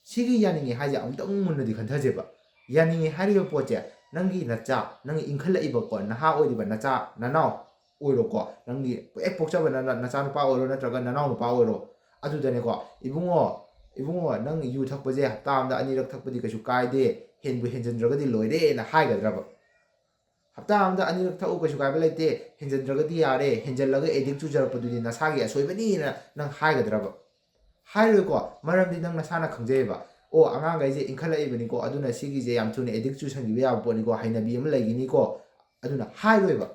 ꯁꯤꯒꯤ ꯌꯥꯅꯤꯡꯉꯦ ꯍꯥꯏꯁꯦ ꯑꯃꯨꯛꯇꯪ ꯃꯨꯟꯅꯗꯤ ꯈꯟꯊꯁꯦꯕ꯫ ꯌꯥꯅꯤꯡꯉꯦ ꯍꯥꯏꯔꯤꯕ ꯄꯣꯠꯁꯦ, ꯅꯪꯒꯤ ꯅꯆꯥ, ꯅꯪꯒꯤ ꯏꯟꯈꯠꯂꯛꯏꯕꯀꯣ ꯅꯍꯥ ꯑꯣꯏꯔꯤꯕ ꯅꯆꯥ ꯅꯅꯥꯎ ꯑꯣꯏꯔꯣꯀꯣ, ꯅꯪꯒꯤ ꯍꯦꯛ ꯄꯣꯛꯆꯕ ꯅ-, ꯅꯆꯥꯅꯨꯄꯥ ꯑꯣꯏꯔꯣ ꯅꯠꯇ꯭ꯔꯒ ꯅꯅꯥꯎ ꯅꯨꯄꯥ ꯑꯣꯏꯔꯣ, ꯑꯗꯨꯗꯅꯦꯀꯣ, "ꯏꯕꯨꯡꯉꯣ, ꯏꯕꯨꯡꯉꯣ, ꯅꯪ ꯌꯨ ꯊꯛꯄꯁꯦ ꯍꯞꯇꯥ ꯑꯃꯗ ꯑꯅꯤꯔꯛ ꯊꯛꯄꯗꯤ ꯀꯩꯁꯨ ꯀꯥꯏꯗꯦ, ꯍꯦꯟꯕꯨ ꯍꯦꯟꯖꯟꯗ꯭ꯔꯒꯗꯤ ꯂꯣꯏꯔꯦꯅ" ꯍꯥꯏꯒꯗ꯭ꯔꯕ? "ꯍꯞꯇꯥ ꯑꯃꯗ ꯑꯅꯤꯔꯛ ꯊꯛꯎ, ꯀꯩꯁꯨ ꯀꯥꯏꯕ ꯂꯩꯇꯦ, ꯍꯦꯟꯖꯟꯗ꯭ꯔꯒꯗꯤ ꯌꯥꯔꯦ, ꯍꯦꯟꯖꯜꯂꯒ ꯑꯦꯗꯤꯛ ꯆꯨꯖꯔꯛꯄꯗꯨꯗꯤ ꯅꯁꯥꯒꯤ ꯑꯁꯣꯏꯕꯅꯤꯅ" ꯅꯪ ꯍꯥꯏꯒꯗ꯭ꯔꯕ? ꯍꯥꯏꯔꯣꯏꯀꯣ, ꯃꯔꯝꯗꯤ ꯅꯪ ꯅꯁꯥꯅ ꯈꯪꯖꯩꯑꯕ, "ꯑꯣ, ꯑꯉꯥꯡꯈꯩꯁꯦ ꯏꯟꯈꯠꯂꯛꯏꯕꯅꯤꯀꯣ, ꯑꯗꯨꯅ ꯁꯤꯒꯤꯁꯦ ꯌꯥꯝ ꯊꯨꯅ ꯑꯦꯗꯤꯛ ꯆꯨꯁꯟꯈꯤꯕ ꯌꯥꯕ ꯄꯣꯠꯅꯤꯀꯣ, ꯍꯩꯅꯕꯤ ꯑꯃ ꯂꯩꯒꯅꯤꯀꯣ", ꯑꯗꯨꯅ ꯍꯥꯏꯔꯣꯏꯕ꯫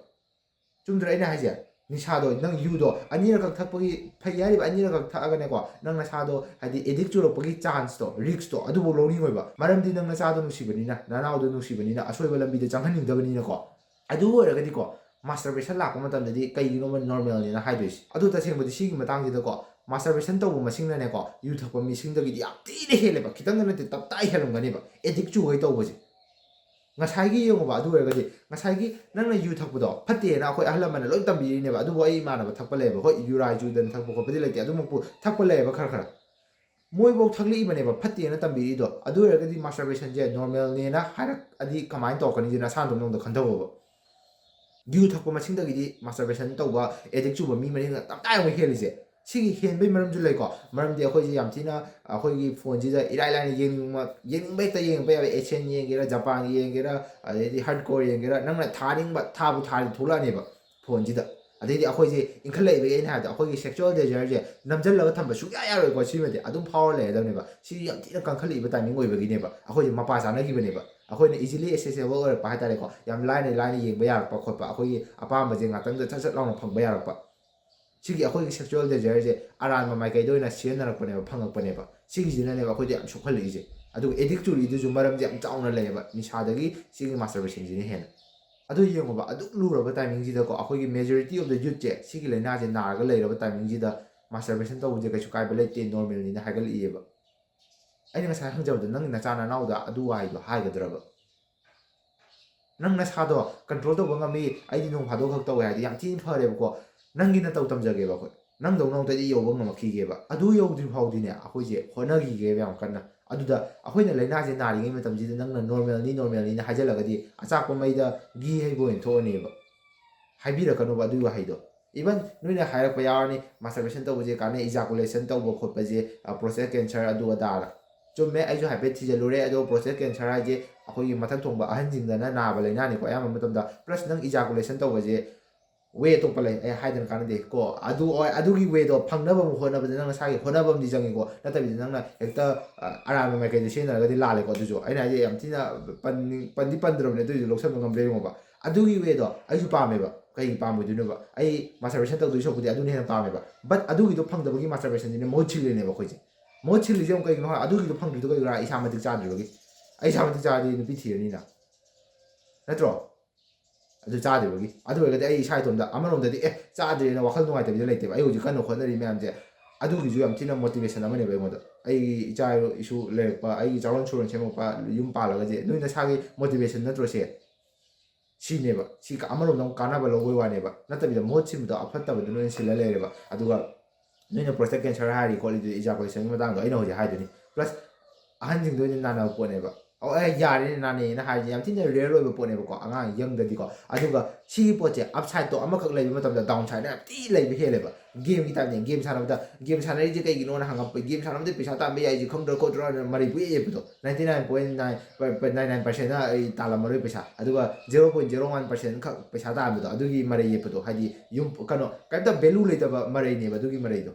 ꯆꯨꯝꯗ꯭ꯔꯥ ꯑꯩꯅ ꯍꯥꯏꯁꯦ? ꯅꯤꯁꯥꯗꯣ, ꯅꯪ ꯌꯨꯗꯣ ꯑꯅꯤꯔꯛꯈꯛ ꯊꯛꯄꯒꯤ, ꯐꯩ ꯍꯥꯏꯔꯤꯕ ꯑꯅꯤꯔꯛꯈꯛ ꯊꯛꯑꯒꯅꯦꯀꯣ, ꯅꯪ ꯅꯁꯥꯗꯣ, ꯍꯥꯏꯗꯤ, ꯑꯦꯗꯤꯛ ꯆꯨꯔꯛꯄꯒꯤ ꯆꯥꯟꯁꯇꯣ, ꯔꯤꯛꯁꯇꯣ, ꯑꯗꯨꯐꯥꯎ ꯂꯧꯅꯤꯡꯉꯣꯏꯕ, ꯃꯔꯝꯗꯤ ꯅꯪ ꯅꯆꯥꯗꯣ ꯅꯨꯡꯁꯤꯕꯅꯤꯅ, ꯅꯅꯥꯎꯗꯣ ꯅꯨꯡꯁꯤꯕꯅꯤꯅ, ꯑꯁꯣꯏꯕ ꯂꯝꯕꯤꯗ ꯆꯪꯍꯟꯅꯤꯡꯗꯕꯅꯤꯅꯀꯣ꯫ ꯑꯗꯨ ꯑꯣꯏꯔꯒꯗꯤꯀꯣ, ꯃꯥꯁꯇꯔꯕꯦꯁꯟ ꯂꯥꯛꯄ ꯃꯇꯝꯗꯗꯤ ꯀꯩꯒꯤꯅꯣꯕ ꯅꯣꯔꯃꯦꯜꯅꯦꯅ ꯍꯥꯏꯗꯣꯏꯁꯦ? ꯑꯗꯨ ꯇꯁꯦꯡꯕꯗꯤ ꯁꯤꯒꯤ ꯃꯇꯥꯡꯁꯤꯗꯀꯣ, ꯃꯥꯁꯇꯔꯕꯦꯁꯟ ꯇꯧꯕ ꯃꯁꯤꯡꯅꯅꯦꯀꯣ, ꯌꯨ ꯊꯛꯄ ꯃꯤꯁꯤꯡꯗꯒꯤꯗꯤ ꯌꯥꯝ ꯊꯤꯅ ꯍꯦꯜꯂꯦꯕ, ꯈꯤꯇꯪꯗ ꯅꯠꯇꯦ, ꯇꯞꯇꯥꯏ ꯍꯦꯜꯂꯝꯒꯅꯦꯕ ꯑꯦꯗꯤꯛ ꯆꯨꯒꯩ ꯇꯧꯕꯁꯦ꯫ ꯉꯁꯥꯏꯒꯤ ꯌꯦꯡꯉꯨꯕ, ꯑꯗꯨ ꯑꯣꯏꯔꯒꯗꯤ ꯉꯁꯥꯏꯒꯤ ꯅꯪꯅ ꯌꯨ ꯊꯛꯄꯗꯣ ꯐꯠꯇꯦꯅ ꯑꯩꯈꯣꯏ ꯑꯍꯜ ꯂꯃꯟꯅ ꯂꯣꯏ ꯇꯝꯕꯤꯔꯤꯅꯦꯕ꯫ ꯑꯗꯨꯕꯨ ꯑꯩ ꯏꯃꯥꯟꯅꯕ ꯊꯛꯄ ꯂꯩꯌꯦꯕ, ꯍꯣꯏ, ꯌꯨꯔꯥꯏ ꯆꯨꯗꯅ ꯊꯛꯄ ꯈꯣꯠꯄꯗꯤ ꯂꯩꯇꯦ, ꯑꯗꯨꯃꯛꯄꯨ ꯊꯛꯄ ꯂꯩꯌꯦꯕ ꯈꯔ ꯈꯔ꯫ ꯃꯣꯏꯐꯧ ꯊꯛꯂꯛꯏꯕꯅꯦꯕ ꯐꯠꯇꯦꯅ ꯇꯝꯕꯤꯔꯤꯗꯣ꯫ ꯑꯗꯨ ꯑꯣꯏꯔꯒꯗꯤ ꯃꯥꯁꯇꯔꯕꯦꯁꯟꯁꯦ ꯅꯣꯔꯃꯦꯜꯅꯦꯅ ꯍꯥꯏꯔꯛꯑꯗꯤ ꯀꯃꯥꯏꯅ ꯇꯧꯔꯛꯀꯅꯤ? ꯅꯁꯥ ꯅꯇꯣꯝꯗ ꯈꯟꯊꯧꯑꯕ꯫ ꯌꯨ ꯊꯛꯄ ꯃꯁꯤꯡꯗꯒꯤꯗꯤ ꯃꯥꯁꯇꯔꯕꯦꯁꯟ ꯇꯧꯕ, ꯑꯦꯗꯤꯛ ꯆꯨꯕ ꯃꯤ ꯃꯁꯤꯡꯅ ꯇꯞꯇꯥꯏ ꯑꯃꯨꯛ ꯍꯦꯜꯂꯤꯁꯦ꯫ ꯁꯤꯒꯤ ꯍꯦꯟꯕꯩ ꯃꯔꯝꯁꯨ ꯂꯩꯀꯣ꯫ ꯃꯔꯝꯗꯤ ꯑꯩꯈꯣꯏꯁꯦ ꯌꯥꯝ ꯊꯤꯅ ꯑꯩꯈꯣꯏꯒꯤ ꯐꯣꯟꯁꯤꯗ ꯏꯔꯥꯏ ꯂꯥꯏꯅ ꯌꯦꯡꯅꯤꯡꯕ, ꯌꯦꯡꯅꯤꯡꯕ ꯍꯦꯛꯇ ꯌꯦꯡꯕ ꯌꯥꯕ, ꯑꯦꯁꯤꯌꯟ ꯌꯦꯡꯒꯦꯔꯥ, ꯖꯄꯥꯟꯒꯤ ꯌꯦꯡꯒꯦꯔꯥ, ꯑꯗꯩꯗꯤ ꯍꯥꯔꯠ ꯀꯣꯔ ꯌꯦꯡꯒꯦꯔꯥ, ꯅꯪꯅ ꯊꯥꯅꯤꯡꯕ, ꯊꯥꯕꯨ ꯊꯥꯔꯗꯤ ꯊꯣꯛꯂꯛꯑꯅꯦꯕ ꯐꯣꯟꯁꯤꯗ꯫ ꯑꯗꯩꯗꯤ ꯑꯩꯈꯣꯏꯁꯦ ꯏꯟꯈꯠꯂꯛꯏꯕꯒꯤ, ꯑꯩꯅ ꯍꯥꯏꯕꯗ, ꯑꯩꯈꯣꯏꯒꯤ ꯁꯦꯛꯆꯨꯋꯦꯜ ꯗꯦꯖꯔꯁꯦ ꯅꯝꯁꯤꯜꯂꯒ ꯊꯝꯕ ꯁꯨꯡꯌꯥ ꯌꯥꯔꯣꯏꯀꯣ꯫ ꯁꯤꯃꯗꯤ ꯑꯗꯨꯝ ꯐꯥꯎꯔ ꯂꯩꯔꯗꯕꯅꯦꯕ꯫ ꯁꯤ ꯌꯥꯝ ꯊꯤꯅ ꯀꯟꯈꯠꯂꯛꯏꯕ ꯇꯥꯏꯃꯤꯡ ꯑꯣꯏꯕꯒꯤꯅꯦꯕ, ꯑꯩꯈꯣꯏꯁꯦ ꯃꯄꯥ ꯆꯥꯅꯈꯤꯕꯅꯦꯕ꯫ ꯑꯩꯈꯣꯏꯅ easily accessible ꯑꯣꯏꯔꯛꯄ ꯍꯥꯏꯇꯥꯔꯦꯀꯣ, ꯌꯥꯝ ꯂꯥꯏꯅ ꯂꯥꯏꯅ ꯌꯦꯡꯕ ꯌꯥꯔꯛꯄ ꯈꯣꯠꯄ, ꯑꯩꯈꯣꯏꯒꯤ ꯑꯄꯥꯝꯕꯁꯦ ꯉꯥꯛꯇꯪꯗ ꯁꯠ ꯁꯠ ꯂꯥꯎꯅ ꯐꯪꯕ ꯌꯥꯔꯛꯄ꯫ ꯁꯤꯒꯤ ꯑꯩꯈꯣꯏꯒꯤ sexual desireꯁꯦ ꯑꯔꯥꯟꯕ ꯃꯥꯏꯀꯩꯗ ꯑꯣꯏꯅ ꯁꯤꯖꯤꯟꯅꯔꯛꯄꯅꯦꯕ, ꯐꯪꯉꯛꯄꯅꯦꯕ꯫ ꯁꯤꯒꯤꯁꯤꯅꯅꯦꯕ ꯑꯩꯈꯣꯏꯗ ꯌꯥꯝ ꯁꯣꯛꯍꯜꯂꯛꯏꯁꯦ꯫ ꯑꯗꯨꯒ addict ꯆꯨꯔꯤꯗꯨꯁꯨ ꯃꯔꯝꯁꯦ ꯌꯥꯝ ꯆꯥꯎꯅ ꯂꯩꯌꯦꯕ, ꯅꯤꯁꯥꯗꯒꯤ ꯁꯤꯒꯤ masturbationꯁꯤꯅ ꯍꯦꯟꯅ꯫ ꯑꯗꯨ ꯌꯦꯡꯉꯣꯕ, ꯑꯗꯨꯛ ꯂꯨꯔꯕ timingꯁꯤꯗꯀꯣ, ꯑꯩꯈꯣꯏꯒꯤ majority of the youthꯁꯦ ꯁꯤꯒꯤ ꯂꯥꯏꯅꯥꯁꯦ ꯅꯥꯔꯒ ꯂꯩꯔꯕ timingꯁꯤꯗ masturbation ꯇꯧꯕꯁꯦ ꯀꯩꯁꯨ ꯀꯥꯏꯕ ꯂꯩꯇꯦ, normalꯅꯤꯅ ꯍꯥꯏꯒꯠꯂꯛꯏꯑꯕ꯫ ꯑꯩꯅ ꯉꯁꯥꯏ ꯍꯪꯖꯕꯗ, ꯅꯪꯒꯤ ꯅꯆꯥ ꯅꯅꯥꯎꯗ ꯑꯗꯨ ꯋꯥꯍꯩꯗꯣ ꯍꯥꯏꯒꯗ꯭ꯔꯕ? ꯅꯪ ꯅꯁꯥꯗꯣ control ꯇꯧꯕ ꯉꯝꯃꯤ, ꯑꯩꯗꯤ ꯅꯣꯡ ꯐꯥꯗꯣꯛ ꯈꯛ ꯇꯧꯋꯦ ꯍꯥꯏꯗꯤ ꯌꯥꯝ ꯊꯤꯅ ꯐꯔꯦꯕꯀꯣ꯫ ꯅꯪꯒꯤ ꯅꯇꯧ ꯇꯝꯖꯒꯦꯕ ꯑꯩꯈꯣꯏ꯫ ꯅꯪꯗꯧꯅ ꯑꯃꯨꯛꯇꯗꯤ ꯌꯧꯕ ꯉꯝꯃꯛꯈꯤꯒꯦꯕ꯫ ꯑꯗꯨ ꯌꯧꯗ꯭ꯔꯤ ꯐꯥꯎꯗꯤꯅꯦ, ꯑꯩꯈꯣꯏꯁꯦ ꯍꯣꯠꯅꯈꯤꯒꯦꯕ ꯌꯥꯝ ꯀꯟꯅ꯫ ꯑꯗꯨꯗ ꯑꯩꯈꯣꯏꯅ ꯂꯥꯏꯅꯥꯁꯦ ꯅꯥꯔꯤꯉꯩ ꯃꯇꯝꯁꯤꯗ ꯅꯪꯅ normalꯅꯤ, normalꯅꯤꯅ ꯍꯥꯏꯖꯜꯂꯒꯗꯤ ꯑꯆꯥꯛꯄ ꯃꯩꯗ ꯘꯤ ꯍꯩꯕ ꯑꯣꯏꯅ ꯊꯣꯛꯑꯅꯦꯕ꯫ ꯍꯥꯏꯕꯤꯔꯛꯀꯅꯣꯕ ꯑꯗꯨꯒꯤ ꯋꯥꯍꯩꯗꯣ꯫ Even ꯅꯣꯏꯅ ꯍꯥꯏꯔꯛꯄ ꯌꯥꯎꯔꯅꯤ, masturbation ꯇꯧꯕꯁꯦ ꯀꯥꯟꯅꯩ, ejaculation ꯇꯧꯕ ꯈꯣꯠꯄꯁꯦ, ꯑ, prostate cancer ꯑꯗꯨ ꯑꯗꯥꯅ꯫ ꯆꯨꯝꯃꯦ, ꯑꯩꯁꯨ ꯍꯥꯏꯐꯦꯠ ꯊꯤꯖꯤꯜꯂꯨꯔꯦ꯫ ꯑꯗꯣ prostate cancer ꯍꯥꯏꯁꯦ ꯑꯩꯈꯣꯏꯒꯤ ꯃꯊꯛ ꯊꯣꯡꯕ ꯑꯍꯟꯁꯤꯡꯗꯅ ꯅꯥꯕ ꯂꯥꯏꯅꯥꯅꯤꯀꯣ ꯑꯌꯥꯝꯕ ꯃꯇꯝꯗ꯫ Plus ꯅꯪ ejaculation ꯇꯧꯕꯁꯦ way ꯑꯇꯣꯞꯄ ꯂꯩ, ꯑꯩ ꯍꯥꯏꯗꯅ ꯀꯥꯟꯅꯗꯦ ꯀꯣ꯫ ꯑꯗꯨ, ꯑꯗꯨꯒꯤ wayꯗꯣ ꯐꯪꯅꯕ ꯑꯃꯨꯛ ꯍꯣꯠꯅꯕꯗ ꯅꯪ ꯅꯁꯥꯒꯤ ꯍꯣꯠꯅꯕ ꯑꯃꯗꯤ ꯆꯪꯉꯤꯀꯣ꯫ ꯅꯠꯇꯕꯤꯗ ꯅꯪꯅ ꯍꯦꯛꯇ, ꯑ, ꯑꯔꯥꯟꯕ ꯃꯥꯏꯀꯩꯗ ꯁꯤꯖꯤꯟꯅꯔꯒꯗꯤ ꯂꯥꯜꯂꯦꯀꯣ꯫ ꯑꯗꯨꯁꯨ ꯑꯩꯅ ꯍꯥꯏꯁꯦ ꯌꯥꯝ ꯊꯤꯅ ꯄꯟꯅꯤꯡ-, ꯄꯟꯗꯤ ꯄꯟꯗ꯭ꯔꯕꯅꯦ, ꯑꯗꯨꯏꯁꯨ ꯂꯧꯁꯟꯕ ꯉꯝꯕ꯭ꯔꯥ ꯌꯦꯡꯉꯣꯕ꯫ ꯑꯗꯨꯒꯤ wayꯗꯣ ꯑꯩꯁꯨ ꯄꯥꯝꯃꯦꯕ꯫ ꯀꯩꯒꯤ ꯄꯥꯝꯃꯣꯏꯗꯣꯏꯅꯣꯕ? ꯑꯩ masturbation ꯇꯧꯗꯣꯏ ꯁꯔꯨꯛꯄꯨꯗꯤ ꯑꯗꯨꯅ ꯍꯦꯟꯅ ꯄꯥꯝꯃꯦꯕ꯫ But ꯑꯗꯨꯒꯤꯗꯣ ꯐꯪꯗꯕꯒꯤ masturbationꯁꯤꯅ ꯃꯍꯨꯠ ꯁꯤꯜꯂꯤꯅꯦꯕ ꯑꯩꯈꯣꯏꯁꯦ꯫ ꯃꯍꯨꯠ ꯁꯤꯜꯂꯤꯁꯦ ꯑꯃꯨꯛ ꯀꯩꯒꯤꯅꯣ ꯍꯥꯏ, ꯑꯗꯨꯒꯤꯗꯣ ꯐꯪꯗ꯭ꯔꯤꯗꯣ ꯀꯩꯒꯤꯅꯣ ꯍꯥꯏ, ꯏꯁꯥ ꯃꯇꯤꯛ ꯆꯥꯗ꯭ꯔꯤꯕꯒꯤ꯫ ꯑꯩ ꯏꯁꯥ ꯃꯇꯤꯛ ꯆꯥꯔꯗꯤ ꯅꯨꯄꯤ ꯊꯤꯔꯅꯤꯅ꯫ ꯅꯠꯇ꯭ꯔꯣ? ꯑꯗꯨ ꯆꯥꯗ꯭ꯔꯤꯕꯒꯤ꯫ ꯑꯗꯨ ꯑꯣꯏꯔꯒꯗꯤ ꯑꯩ ꯏꯁꯥ ꯏꯇꯣꯝꯇ ꯑꯃꯔꯣꯝꯗꯗꯤ, "ꯑꯦ, ꯆꯥꯗ꯭ꯔꯦꯅ" ꯋꯥꯈꯜ ꯅꯨꯡꯉꯥꯏꯇꯕꯤꯗ ꯂꯩꯇꯦꯕ꯫ ꯑꯩ ꯍꯧꯖꯤꯛ ꯀꯟꯅ ꯍꯣꯠꯅꯔꯤ ꯃꯌꯥꯝꯁꯦ꯫ ꯑꯗꯨꯒꯤꯁꯨ ꯌꯥꯝ ꯊꯤꯅ motivation ꯑꯃꯅꯦꯕ ꯑꯩꯉꯣꯟꯗ꯫ ꯑꯩꯒꯤ ꯏꯆꯥ ꯏꯁꯨ ꯂꯩꯔꯛꯄ, ꯑꯩꯒꯤ ꯆꯥꯔꯣꯟ ꯁꯨꯔꯣꯟ ꯁꯦꯝꯃꯛꯄ, ꯌꯨꯝ ꯄꯥꯜꯂꯒꯁꯦ ꯅꯣꯏ ꯅꯁꯥꯒꯤ motivation ꯅꯠꯇ꯭ꯔꯣ ꯁꯦ? ꯁꯤꯅꯦꯕ꯫ ꯁꯤ ꯀ-, ꯑꯃꯔꯣꯝꯗ ꯑꯃꯨꯛ ꯀꯥꯟꯅꯕ ꯂꯧꯕꯩ ꯋꯥꯅꯦꯕ꯫ ꯅꯠꯇꯕꯤꯗ ꯃꯍꯨꯠ ꯁꯤꯟꯕꯗꯣ ꯑꯐꯠꯇꯕꯗꯨꯅ ꯑꯣꯏꯅ ꯁꯤꯜꯂ ꯂꯩꯔꯦꯕ꯫ ꯑꯗꯨꯒ ꯅꯣꯏꯅ prostate cancer ꯍꯥꯏꯔꯤ ꯈꯣꯠꯂꯤꯗꯨꯗꯤ, ejaculation ꯒꯤ ꯃꯇꯥꯡꯗꯣ ꯑꯩꯅ ꯍꯧꯖꯤꯛ ꯍꯥꯏꯗꯨꯅꯤ꯫ Plus ꯑꯍꯟꯁꯤꯡꯗ ꯑꯣꯏꯅ ꯅꯥꯅꯕ ꯄꯣꯠꯅꯦꯕ꯫ ꯑꯣ, ꯑꯦ, ꯌꯥꯔꯦꯅꯦ, ꯅꯥꯅꯩꯌꯦꯅ ꯍꯥꯏꯔꯤꯁꯦ ꯌꯥꯝ ꯊꯤꯅ rare ꯑꯣꯏꯕ ꯄꯣꯠꯅꯦꯕꯀꯣ, ꯑꯉꯥꯡ youngꯗꯗꯤꯀꯣ꯫ ꯑꯗꯨꯒ ꯁꯤꯒꯤ ꯄꯣꯠꯁꯦ upsideꯇꯣ ꯑꯃꯈꯛ ꯂꯩꯕ ꯃꯇꯝꯗ downsideꯅ ꯌꯥꯝ ꯊꯤ ꯂꯩꯕ ꯍꯦꯜꯂꯦꯕ꯫ Gameꯒꯤ typeꯅꯦ꯫ Game ꯁꯥꯟꯅꯕꯗ, game ꯁꯥꯟꯅꯔꯤꯁꯦ ꯀꯩꯒꯤꯅꯣꯅ ꯍꯪꯉꯛꯄ, game ꯁꯥꯟꯅꯕꯗ ꯄꯩꯁꯥ ꯇꯥꯟꯕ ꯌꯥꯏꯁꯦ ꯈꯪꯗ꯭ꯔꯥ ꯈꯣꯠꯇ꯭ꯔꯥꯅ ꯃꯔꯩ ꯄꯨꯌꯦꯠ ꯌꯦꯠꯄꯗꯣ꯫ Ninety nine point nine, ninety nine percentꯅ ꯑꯩ ꯇꯥꯜꯂꯝꯃꯔꯣꯏ ꯄꯩꯁꯥ꯫ ꯑꯗꯨꯒ zero point zero one percent ꯈꯛ ꯄꯩꯁꯥ ꯇꯥꯟꯕꯗꯣ, ꯑꯗꯨꯒꯤ ꯃꯔꯩ ꯌꯦꯠꯄꯗꯣ꯫ ꯍꯥꯏꯗꯤ ꯌꯨꯝ, ꯀꯩꯅꯣ, ꯀꯩꯝꯇ value ꯂꯩꯇꯕ ꯃꯔꯩꯅꯦꯕ ꯑꯗꯨꯒꯤ ꯃꯔꯩꯗꯣ꯫